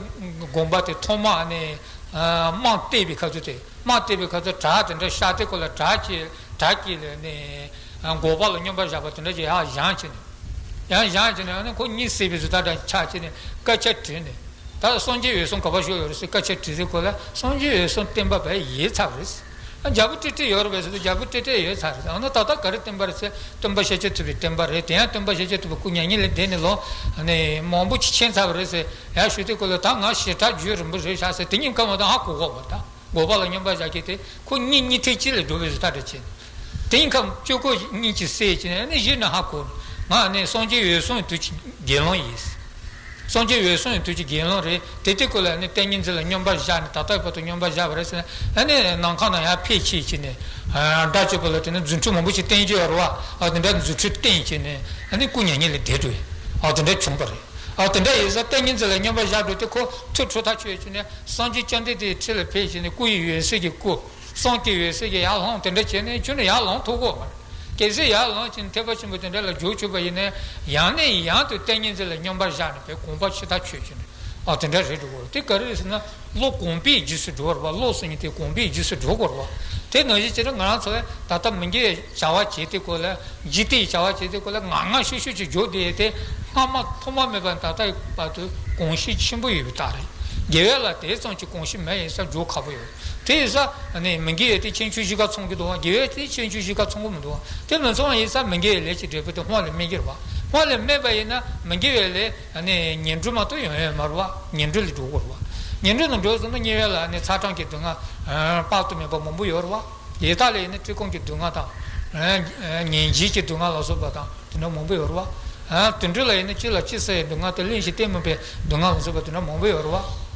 དགོན་པ་དེ་ཐོག་མ་ནས་དམག་བཏེགས་པའི་ཁ་ཐུག་དེ། དམག་བཏེགས་པའི་ཁ་ཐུག་བྲག་དེ་འདྲ་ཤར་དེ་ཁོ་ལ་བྲག་སྐྱེས་བྲག་སྐྱེས་ལས་ནས་འགོག་པ་ལ་སྙོམས་པར་བཞག་པ་དེ་འདྲ་ཅིག་ཡར་བཞེངས་བྱས་ནས། ཡར་བཞེངས་བྱས་ནས་ཨ་ནི་ཁོ་གཉིད་སད་པའི་བཟོ་ལྟ་འདྲ་ཆགས་བྱས་ནས་སྐད་ཆ་དྲིས་ནས། ད་སངས་རྒྱས་འོད་སྲུང་ག་པར་བཞུགས་ཡོད་རེད་ཟེར་སྐད་ཆ་དྲིས་ཚེ་ཁོ་ལ་སངས་རྒྱས་འོད་སྲུང་བསྟན་པ་བས་ཡལ་ཚར་བ་རེད། རྒྱལ་པོ་ཏྲེ་ཏྲེ་ཡོད་རེད་པས་ཟེར་དུས་རྒྱལ་པོ་ཏྲེ་ཏྲེ་ཡོད་ཚར་རེད། ཨ་ནི་ད་ལྟ་ག་རེ་བསྟན་པ་རེད་ཟེར་སྟོན་པ་ཤཱཀྱ་ཐུབ་པའི་བསྟན་པ་རེད། དེ་ཡང་སྟོན་པ་ཤཱཀྱ་ཐུབ་པ་སྐུ་མྱ་ངན་ལས་འདས་ནས་ལོ་ནས་མང་པོ་ཕྱིན་ཚར་བ་རེད་ཟེར་ཡར་ཞུས་དུས་ཁོ་ལ་ད་ང་ཞེ་དྲག་རྒྱུན་རིང་པོ་རེད་ཤག་ཟེར་དེ་གཉིས་ཀ་མ་གཏོགས་ཧ་གོ་གོ་མ་ད། འགོག་པ་ལ་སྙོམས་པར་བཞག་མཁན་དེ་ཁོ་གཉིད་གཉིད་ཐེངས་གཅིག་ལས་འགྲོ་བའི་བཟོ་ལྟ་འདྲ་བྱས། དེ་གཉིས་ཀ་ཅོག་ཀོ་གཉིད་ཀྱིས་སད་བྱས་ནས་ནི་གཞི་ནས་ཧ་གོ། ང་ནི་སངས་རྒྱས་འོད་སྲུང་དུས་ཀྱི་དགེ་སློང་ཡིན། སངས་རྒྱས་འོད་སྲུང་དུས་ཀྱི་དགེ་སློང་རེད། དེ་དུས་ཁོ་ལ་ནི་ཏིང་ངེ་འཛིན་ལ་སྙོམས་པར་བཞག་ནས་ད་ལྟའི་བར་དུ་སྙོམས་པར་བཞག་པ་རེད་ཟེར་ནས་ཨ་ནི་ནམ་མཁའ་ནང་ཡར་ཕེབས་ཕྱིན་བྱས་ནས་དགྲ་བཅོམ་པ་ལ་དེ་ནི་རྫུ་འཕྲུལ་མང་པོ་ཞིག་བསྟན་གྱི་ཡོད་རེད་བ། ཨ་དེ་འདྲ་རྫུ་འཕྲུལ་བསྟན་བྱས་ནས་ཨ་ནི་སྐུ་མྱ་ངན་ལས་འདས་འགྲོ་ཡི། ཨ་དེ་འདྲ་བྱུང་བ་རེད། ཨ་དེ་འདྲ་ཡིན་ཙང་ཏིང་ངེ་འཛིན་ལ་སྙོམས་པར་བཞག་འགྲོ་དུས་ཁོ་ཐུགས་འཕྲོད་ཐག་ཆོད་བྱས་ནས་སངས་རྒྱས་བཅོམ་ལྡན་འདས་ཁྲི་ལ་ཕེབས་བྱས་ནས་སྐུ་ཡི་འོད་ཟེར་གྱི་སྐུ། གསུང་གི་འོད་ཟེར་གྱི་ཡར་ལྷུང་དེ་འདྲ་བྱས་ནས་ཁྱོད་ནི་ཡར་ལངས་ཐུབ་ཀྱི་ཡོད་མ་རེད། གལ་སྲིད་ཡར་ལངས་བྱས་ནས་ཐེག་པ་ཆེན་པོ་དེ་འདྲ་ལ་རྒྱུགས་ཆོག་པ་ཡིན་ན་ཡང་ནས་ཡང་དུ་ཏིང་ངེ་འཛིན་ལ་སྙོམས་པར་བཞག་ནས་པའི་དགོངས་པ་ཇི་ལྟར་ཆོད་ཀྱི་ནས་ཨ་དེ་འདྲ་རེད་འགྲོ་གི་རེད། དེ་ག་རེ་རེད་ཟེར་ན་བློ་གོམས་པའི་རྗེས་སུ་འགྲོ་བ་རེད་བ། བློ་ཟེར་མཁན་དེ་གོམས་པའི་རྗེས་སུ་འགྲོ་དགོས་རེད་བ། དེ་ནང་བཞིན་བྱས་ན་ང་རང་ཚོ་ད་ལྟ་མི་དགེ་བའི་བྱ་བ་བྱེད་དུས་སྐོར་ལ་འཇིག་རྟེན་བྱ་བ་བྱེད་དུས་སྐོར་ལ་ངར་ངར་ཤུགས་ཤུགས་ཀྱིས་འཇུག་བསྡད་དེ་སྔ་མ་ཐོག་མ་མེད་པ་ད་ལྟའི་བར་དུ་གོམས་གཤིས་ཆེན་པོ་ཡོད་པའི་རྟགས་རེད། དགེ་བའི་ལ་དེ་ཙམ་གྱི་གོམས་གཤིས་མེད་ཡིན་ས་འཇུག་ཁག་པོ་ཡོད། དེ་ཡིན་ས་ནི་མི་དགེ་བའི་དེ་ཁྱད་ཆོས་བཞི་ཀ་ཚང་གི་འདུག་བ། དགེ་བའི་དེ་ཁྱད་ཆོས་བཞི་ཀ་ཚང་གི་མི་འདུག་བ། དེ་མི་ཚང་བ་ཡིན་ས་མི་དགེ་བའི་ལས་ཀྱི་འབྲས་བུ་དེ་སྔོན་ལ་སྨིན་གྱི་རེད་བ། སྔོན་ལ་སྨིན་པ་ཡིན་ན་མི་དགེ་བའི་ལས་ནི་ངན་འགྲོ་མ་གཏོགས་ཡོང་ཡོད་མ་རེད་བ། ངན་འགྲོ་ལ་འགྲོ་དགོས་རེད་བ། ངན་འགྲོ་ལ་འགྲོ་སོང་ན་དམྱལ་བའི་ལ་ནི་ཚ་གྲང་གི་སྡུག་བསྔལ་དཔག་ཏུ་མེད་པ་མང་པོ་ཡོད་རེད་བ། ཡི་དྭགས་ལ་ཡིན་ན་བཀྲེས་སྐོམ་གྱི་སྡུག་བསྔལ་དང་། ཨ་ངན་འཇིགས་ཀྱི་སྡུག་བསྔལ་ལ་སོགས་པ་དང་དེ་འདྲ་མང་པོ་ཡོད་རེད་བ། ཨ་དུད་འགྲོ་ལ་ཡིན་ན་གཅིག་ལ་གཅིག་བསད་པའི་སྡུག་བསྔལ་དང་གླེན་ཞིང་གཏི་མུག་པའི་སྡུག་བསྔལ་ལ་སོགས་པ་དེ་འདྲ་མང་པོ་ཡོད་རེད་བ།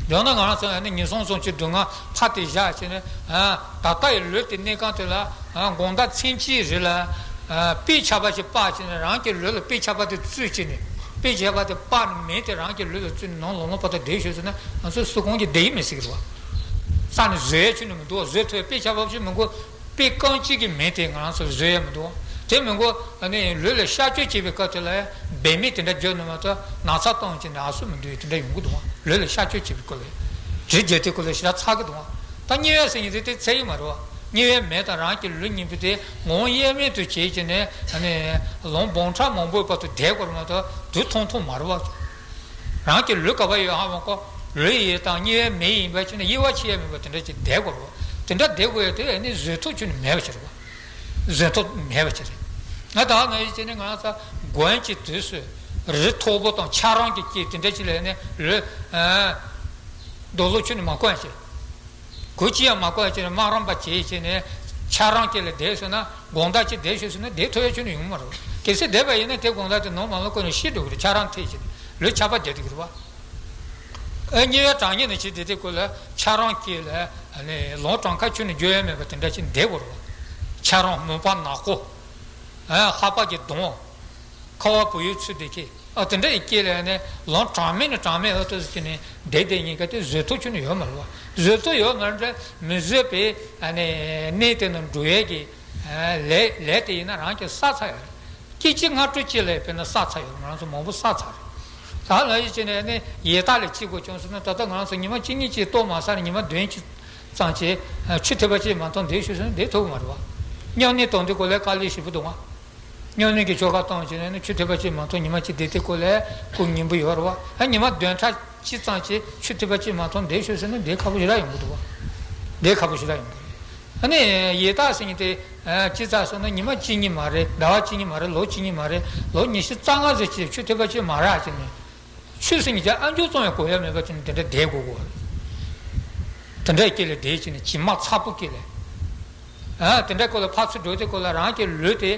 ཡང་ན་ང་རང་ཚོ་ཨ་ནི་ངན་སོང་ཙམ་གྱི་སྡུག་བསྔལ་ཕར་དེ་བཞག་བྱས་ནས་ཨ་ད་ལྟ་ཡི་ལུས་དེ་གནས་སྐབས་དེ་ལ་ཨ་དགོང་དག་མཚན་གཅིག་རེ་ལ་ཨ་དཔེ་ཆ་པ་ཞིག་སྤར་བྱས་ནས་རང་གི་ལུས་ལ་དཔེ་ཆ་པ་དེ་བཙུགས་བྱས་ནས་དཔེ་ཆ་པ་དེ་སྤར་ནས་མེ་དེ་རང་གི་ལུས་ལ་བཙུགས་ནས་ནམ་ལངས་ལངས་བར་དུ་བསྡད་ཤོག་ཟེར་ན་ང་ཚོ་སུ་གང་གིས་བསྡད་ཀྱི་མི་སྲིད་ཀྱི་རེད་བ། ས་ནས་བཟོད་ཡ་ཁྱོན་ནས་མི་འདུག་བ། བཟོད་ཐུབ་ཡ་དཔེ་ཆ་པ་ཞིག་མི་དགོས། དཔེ་རྐང་གཅིག་གི་མེ་དེ་ང་རང་ཚོར་བཟོད་ཡ་མི་འདུག་བ། དེ་མི་དགོས་ཨ་ནི་ལུས་ལ་གཤག་བཅོས་བྱེད་པའི་སྐབས་དེ་ལ་འབད་མེད་དེ་འདྲ་བརྗོད་ནས་མ་གཏོགས་ན་ཚ་བཏང་བྱས་ནས་ཨ་སུ་མི་འདུག་དེ་འདྲ་ཡོང་གི་འདུག་བ། ལུས་ལ་གཤག་བཅོས་བྱེད་པའི་སྐོར་ལ་རི་རྒྱལ་དེ་སྐོར་ལ་ཞེ་དྲག་ཚ་གི་འདུག་བ། ད་དམྱལ་བ་ཟེར་མཁན་དེ་དེ་ཚད་ཡོད་མ་རེད་བ། དམྱལ་བའི་མེ་དང་རང་གི་ལུས་གཉིས་པོ་དེ་ངོ་བོ་དབྱེར་མེད་དུ་བྱས་བྱས་ནས་ཨ་ནི་ལམ་སྦོམ་ཕྲ་མང་པོའི་བར་དུ་བསྡད་དགོས་རེད་མ་གཏོགས་དུས་ཐུང་ཐུང་མ་རེད་བ། རང་གི་ལུས་ག་པར་ཡོད་ཧ་མ་གོ། ལུས་ཡིན་དང་དམྱལ་བའི་མེ་ཡིན་པ་ཅིག་ནི་དབྱེ་བ་ཕྱེ་ཡ་མེད་པ་དེ་འདྲ་ཅིག་བསྡད་དགོས་རེད་བ། དེ་འདྲ་བསྡད་དགོས་ཡ་དེ་ཨ་ནི་བཟོད་ཐུབ་ཁྱོན་ནས་མེད་པ་ཅིག་རེད་བ། བཟོད་ཐུབ་མེད་པ་ཅིག་རེད། ང་ད་ནང་བཞིན་བྱས་ནས་ང་ཚོ་དགུན་གྱི་དུས་སུ་རི་མཐོ་པོ་དང་ཆར་རང་གི་དཀྱིལ་དེ་འདྲ་ཅིག་ལ་ནི་ལུས་ཨ་རྡོ་ལོ་ཁྱོན་ནས་མ་བསྐོན་ཞིག་གོས་ཅི་ཡང་མ་བསྐོན་བྱས་ནས་སྨག་རམ་པ་བྱས་བྱས་ནས་ཆར་རང་དཀྱིལ་ལ་བསྡད་སོང་ན་དགོང་དག་ཅིག་བསྡད་ཤོག་ཟེར་ན་བསྡད་ཐུབ་ཡ་ཁྱོན་ནས་ཡོང་མ་རེད། གལ་སྲིད་བསྡད་པ་ཡིན་ན་དེ་དགོང་དག་དེ་ནམ་མ་ལངས་གོང་ནས་ཤི་འགྲོ་གི་རེད། ཆར་རང་ཐེབས་བྱས་ནས་ལུས་ཆར་པ་རྒྱག་བསྡད་ཀྱི་རེད་བ། ཨ་དམྱལ་བའི་གྲང་དམྱལ་ནང་ཕྱིན་བསྡད་དུས་སྐབས་ལ་ཆར་རང་དཀྱིལ་ལ་ལམ་གྲང་ཁ་ཁྱོན་ནས་རྒྱུག་ཡ་མེད་པ་དེ་འདྲ་ཅིག་བསྡད་དགོས་རེད་བ། ཆར་རང་མུན་པ་ནག་པོ། ཨ་ལྷགས་པ་གི་གདོང་། ཁ་བ་བུ་ཡུག་ཚུད་བསྡད་ཀྱི། ཨ་དེ་འདྲ་ཡི་དཀྱིལ་ལ་ནི་ལམ་གྲང་མོ་ནས་གྲང་མོ་འོ་ཐུག་ཟེར་ནས་བསྡད་བསྡད་ཉེན་ཁ་དེ་བཟོད་ཐུབ་ཁྱོན་ནས་ཡོད་མ་རེད་བ། བཟོད་ཐུབ་ཡོད་མ་རེད། མི་བཟོད་པའི་ཨ་ནི་གནས་དེ་ནང་འགྲོ་ཡས་ཀྱི་ལས་ལས་དེ་ཡིན་ན་རང་གི་བསགས་ཚར་ཡོད་རེད། སྐྱེ་འཆི་སྔ་དྲོ་གཅིག་ལ་དཔེར་ན་བསགས་ཚར་ཡོད་རེད། ང་རང་ཚོ་མང་པོ་བསགས་ཚར་རེད། ད་ལ་ཡི་ཅི་ནས་ནི་ཡས་སྟགས་ལ་སྐྱེ་དགོས་བྱུང་ཟེར་ན་ད་ལྟ་ང་རང་ཚོ་ཉི་མ་གཅིག་གཉིས་ཀྱིས་ལྟོ་མ་ཟ་ནས་ཉི་མ་བདུན་གཅིག་ཙམ་གྱིས་ཆུ་ཐིགས་པ་གཅིག་མ་འཐུང་བསྡད་ཤོག་ཟེར་ན་བསྡད་ཐུབ་ཀྱི་མ་རེད་བ། སྨྱུང་གནས་དང་དེ་སྐོར་ལ་དཀའ་ལས་ཞེ་པོ་འདུག་བ། སྨྱུང་གནས་ཀྱི་ཆོ་ག་བཏང་བྱས་ནས་ནི་ཆུ་ཐིགས་པ་གཅིག་མ་གཏོགས་ཉི་མ་གཅིག་བསྡད་དེ་སྐོར་ལ་ཁོ་སྙིང་པོ་ཡོད་རེད་བ། ཨ་ཉི་མ་བདུན་ཕྲག་གཅིག་ཙམ་གྱིས་ཆུ་ཐིགས་པ་གཅིག་མ་གཏོགས་བསྡད་ཤོག་ཟེར་ན་བསྡད་ཁག་པོ་ཞེ་དྲག་ཡོང་གི་འདུག་བ། བསྡད་ཁག་པོ་ཞེ་དྲག་ཡོང་གི་རེད། ཨ་ནི་ཡི་དྭགས་ཟེར་མཁན་དེ་ཅི་ཙམ་ཟེར་ན། ཉི་མ་གཅིག་གཉིས་མ་རེད། ཟླ་བ་གཅིག་གཉིས་མ་རེད། ལོ་གཅིག་གཉིས་མ་རེད། ལོ་ཉི་ཤུ་རྩ་ལྔ་ཙམ་ཅིག་ཆུ་ཐིགས་པ་གཅིག་མ་རག་བྱས་ནས། ཆུ་ཟེར་མཁན་དེ་ཨ་མཆོག་ཙམ་ཡང་གོ་ཡ་མེད་པ་བྱས་ནས་དེ་འདྲ་བསྡད་དགོས་གོ། དེ་འདྲའི་དཀྱིལ་ལ་བསྡད་བྱས་ནས་བྱེ་མ་ཚ་པོ་དཀྱིལ་ལ། ཨ། དེ་འདྲའི་སྐོར་ལ་ཕར་ཚུར་འགྲོ་དུས་སྐོར་ལ་རང་གི་ལུས་དེ་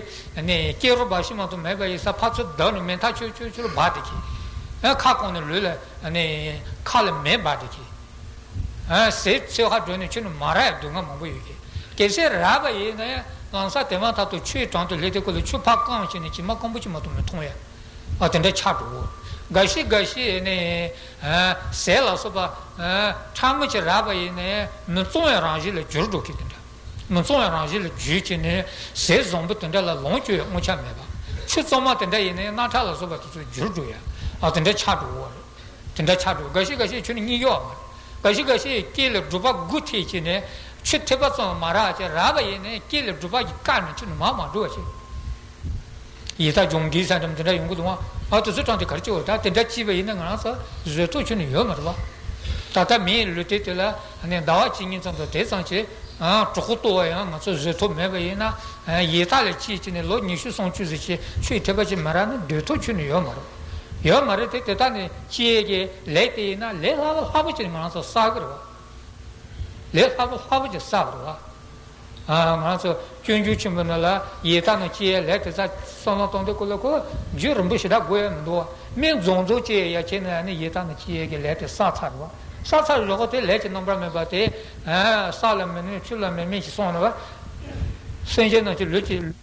ནི་སྐྱེ་རུ་འབའ་ཞིག་མ་གཏོགས་མེད་པ་ཡིན་ཙང་། ཕར་ཚུར་བརྡབས་ནས་མེ་མཐའ་ཆུ་ཆུ་ཆུ་ལ་འབར་བསྡད་ཀྱི། ཨ། ཁ་སྐོམ་ནས་ལུས་ལ་ནི་ཁ་ལ་མེ་འབར་བསྡད་ཀྱི། ཨ། ཟས་འཚོལ་ག་འགྲོ་ནས་ཁྱོན་ནས་མ་རག་ཡ་སྡུག་བསྔལ་མང་པོ་ཡོད་ཀྱི། གལ་སྲིད་རག་པ་ཡིན་ན་ཡང་ལམ་སང་དེ་མ་ཐག་ཏུ་ཆུའི་དྲུང་དུ་སླེབས་དུས་སྐོར་ལ་ཆུ་ཕར་བཀང་བྱས་ནས་བྱེ་མ་སྐམ་པོ་ཅིག་མ་གཏོགས་མི་མཐོང་ཡ། ཨ། དེ་འདྲ་ཆགས་འགྲོ་གོ། འགའ་ཞིག་འགའ་ཞིག་ནི། ཨ། ཟས་ལ་སོགས་པ། ཨ། ཕྲ་མོ་ཅིག་རག་པ་ཡིན་ན་ཡང་མི་གཙང་བའི་རང་བཞིན་ལ་འགྱུར་འགྲོ་གི། དེ་འདྲ་མི་གཙང་བའི་རང་བཞིན་ལ་འགྱུར་བྱས་ནས་ཟས་བཟང་པོ་དེ་འདྲ་ལ་ལོངས་སྤྱོད་ཡ་དངོས་ཆ་མེད་པ། ཆུ་གཙང་མ་དེ་འདྲ་ཡིན་ན་ཡང་རྣག་ཁྲག་ལ་སོགས་པ་དེ་ཚོ་འགྱུར་འགྲོ་ཡ། ཨ། དེ་འདྲ་ཆགས་འགྲོ་གོ་རེད། དེ་འདྲ་ཆགས་འགྲོ། འགའ་ཞིག་འགའ་ཞིག་ཁྱོན་ནས་གཉིད་གཡོ་བ་མ་རེད། འགའ་ཞིག་འགའ་ཞིག་དཀྱིལ་ལ་སྒྲུབ་པ་དགུ་ཐེག་བྱས་ནས་ཆུ་ཐིགས་པ་ཙམ་མ་རག་བྱས། རག་པ་ཡིན་ན་ཡང་དཀྱིལ་ལ་སྒྲུབ་པ་གིས་བཀག་ནས་ཁྱོན་ནས་མར་མ་འགྲོ་བ་བྱས། ཡི་དྭགས་སྦྱོང་གི་ས་འགྲམ་དེ་འདྲ་ཡོང་གི་འདུག་ཨ། དེ་ཚོའི་གྲངས་དེ་ག་རེ་བྱེད་འོ། ད་དེ་འདྲ་བྱས་པ་ཡིན་ན་ང་རང་ཚོ་བཟོད་ཐོབ་ཁྱོན་ནས་ཡོད་མ་རེད་བ། ད་ལྟ་མིའི་ལུས་རྟེན་དེ་ལ་ནི་ཟླ་བ་གཅིག་གཉིས་ཙམ་དང་དེ་ཙམ་གྱིས། ཨ། གྲོད་ཁོག་ལྟོགས་པ་ཡང་ང་ཚོ་བཟོད་ཐོབ་མེད་པ་ཡིན་ན། ཨ། ཡི་དྭགས་ལ་སྐྱེས་བྱས་ནས་ལོ་ཉི་ཤུ་སུམ་ཅུ་ཙམ་ཅིག་ཆུའི་ཐིགས་པ་ཅིག་མ་རག་ན་སྡོད་ཐབས་ཁྱོན་ནས་ཡོད་མ་རེད། ཡོད་མ་རེད་དེ། དེ་ལྟ་ནས་སྐྱེས་ཀྱི་ལས་དེ་ཡིན་ན་ལས་སླ་པོ་སླ་པོ་ཅིག་ང་རང་ཚོ་བསགས་ཀྱི་རེད་བ། ལས་སླ་པོ་སླ་པོ་ཅིག་བསགས་པ་རེད་བ། ཨ། ང་རང་ཚོ་སྤྱོད་འཇུག་ཆེན་པོ་ནང་ལ་ཡི་དྭགས་ནང་སྐྱེ་ཡའི་ལས་དེ་ཚོ་བསམ་བློ་གཏོང་དུས་སྐོར་ལ་ཁོ་རྒྱུན་རིང་པོ་ཞེ་དྲག་དགོས་ཡ་མི་འདུག་བ། མི་རྫོང་རྫོང་སྐྱེ་ཡ་ཡ་ཁྱེད་ནས་ནི་ཡི་དྭགས་ནང་སྐྱེ་ཡ་གི་ལས་དེ་བསགས་ཚར་བ། བསགས་ཚར་རོགས་དེ་ལས་ཀྱི་རྣམ་པར་སྨིན་པ་དེ། ཨ། ས་ལ་མི་གནོད་ཆུ་ལ་མི་སྨིན་ཞེས་གསུངས་ནས་བ། སེམས་ཅན་རྣམས་ཀྱི་ལུས་ཀྱི།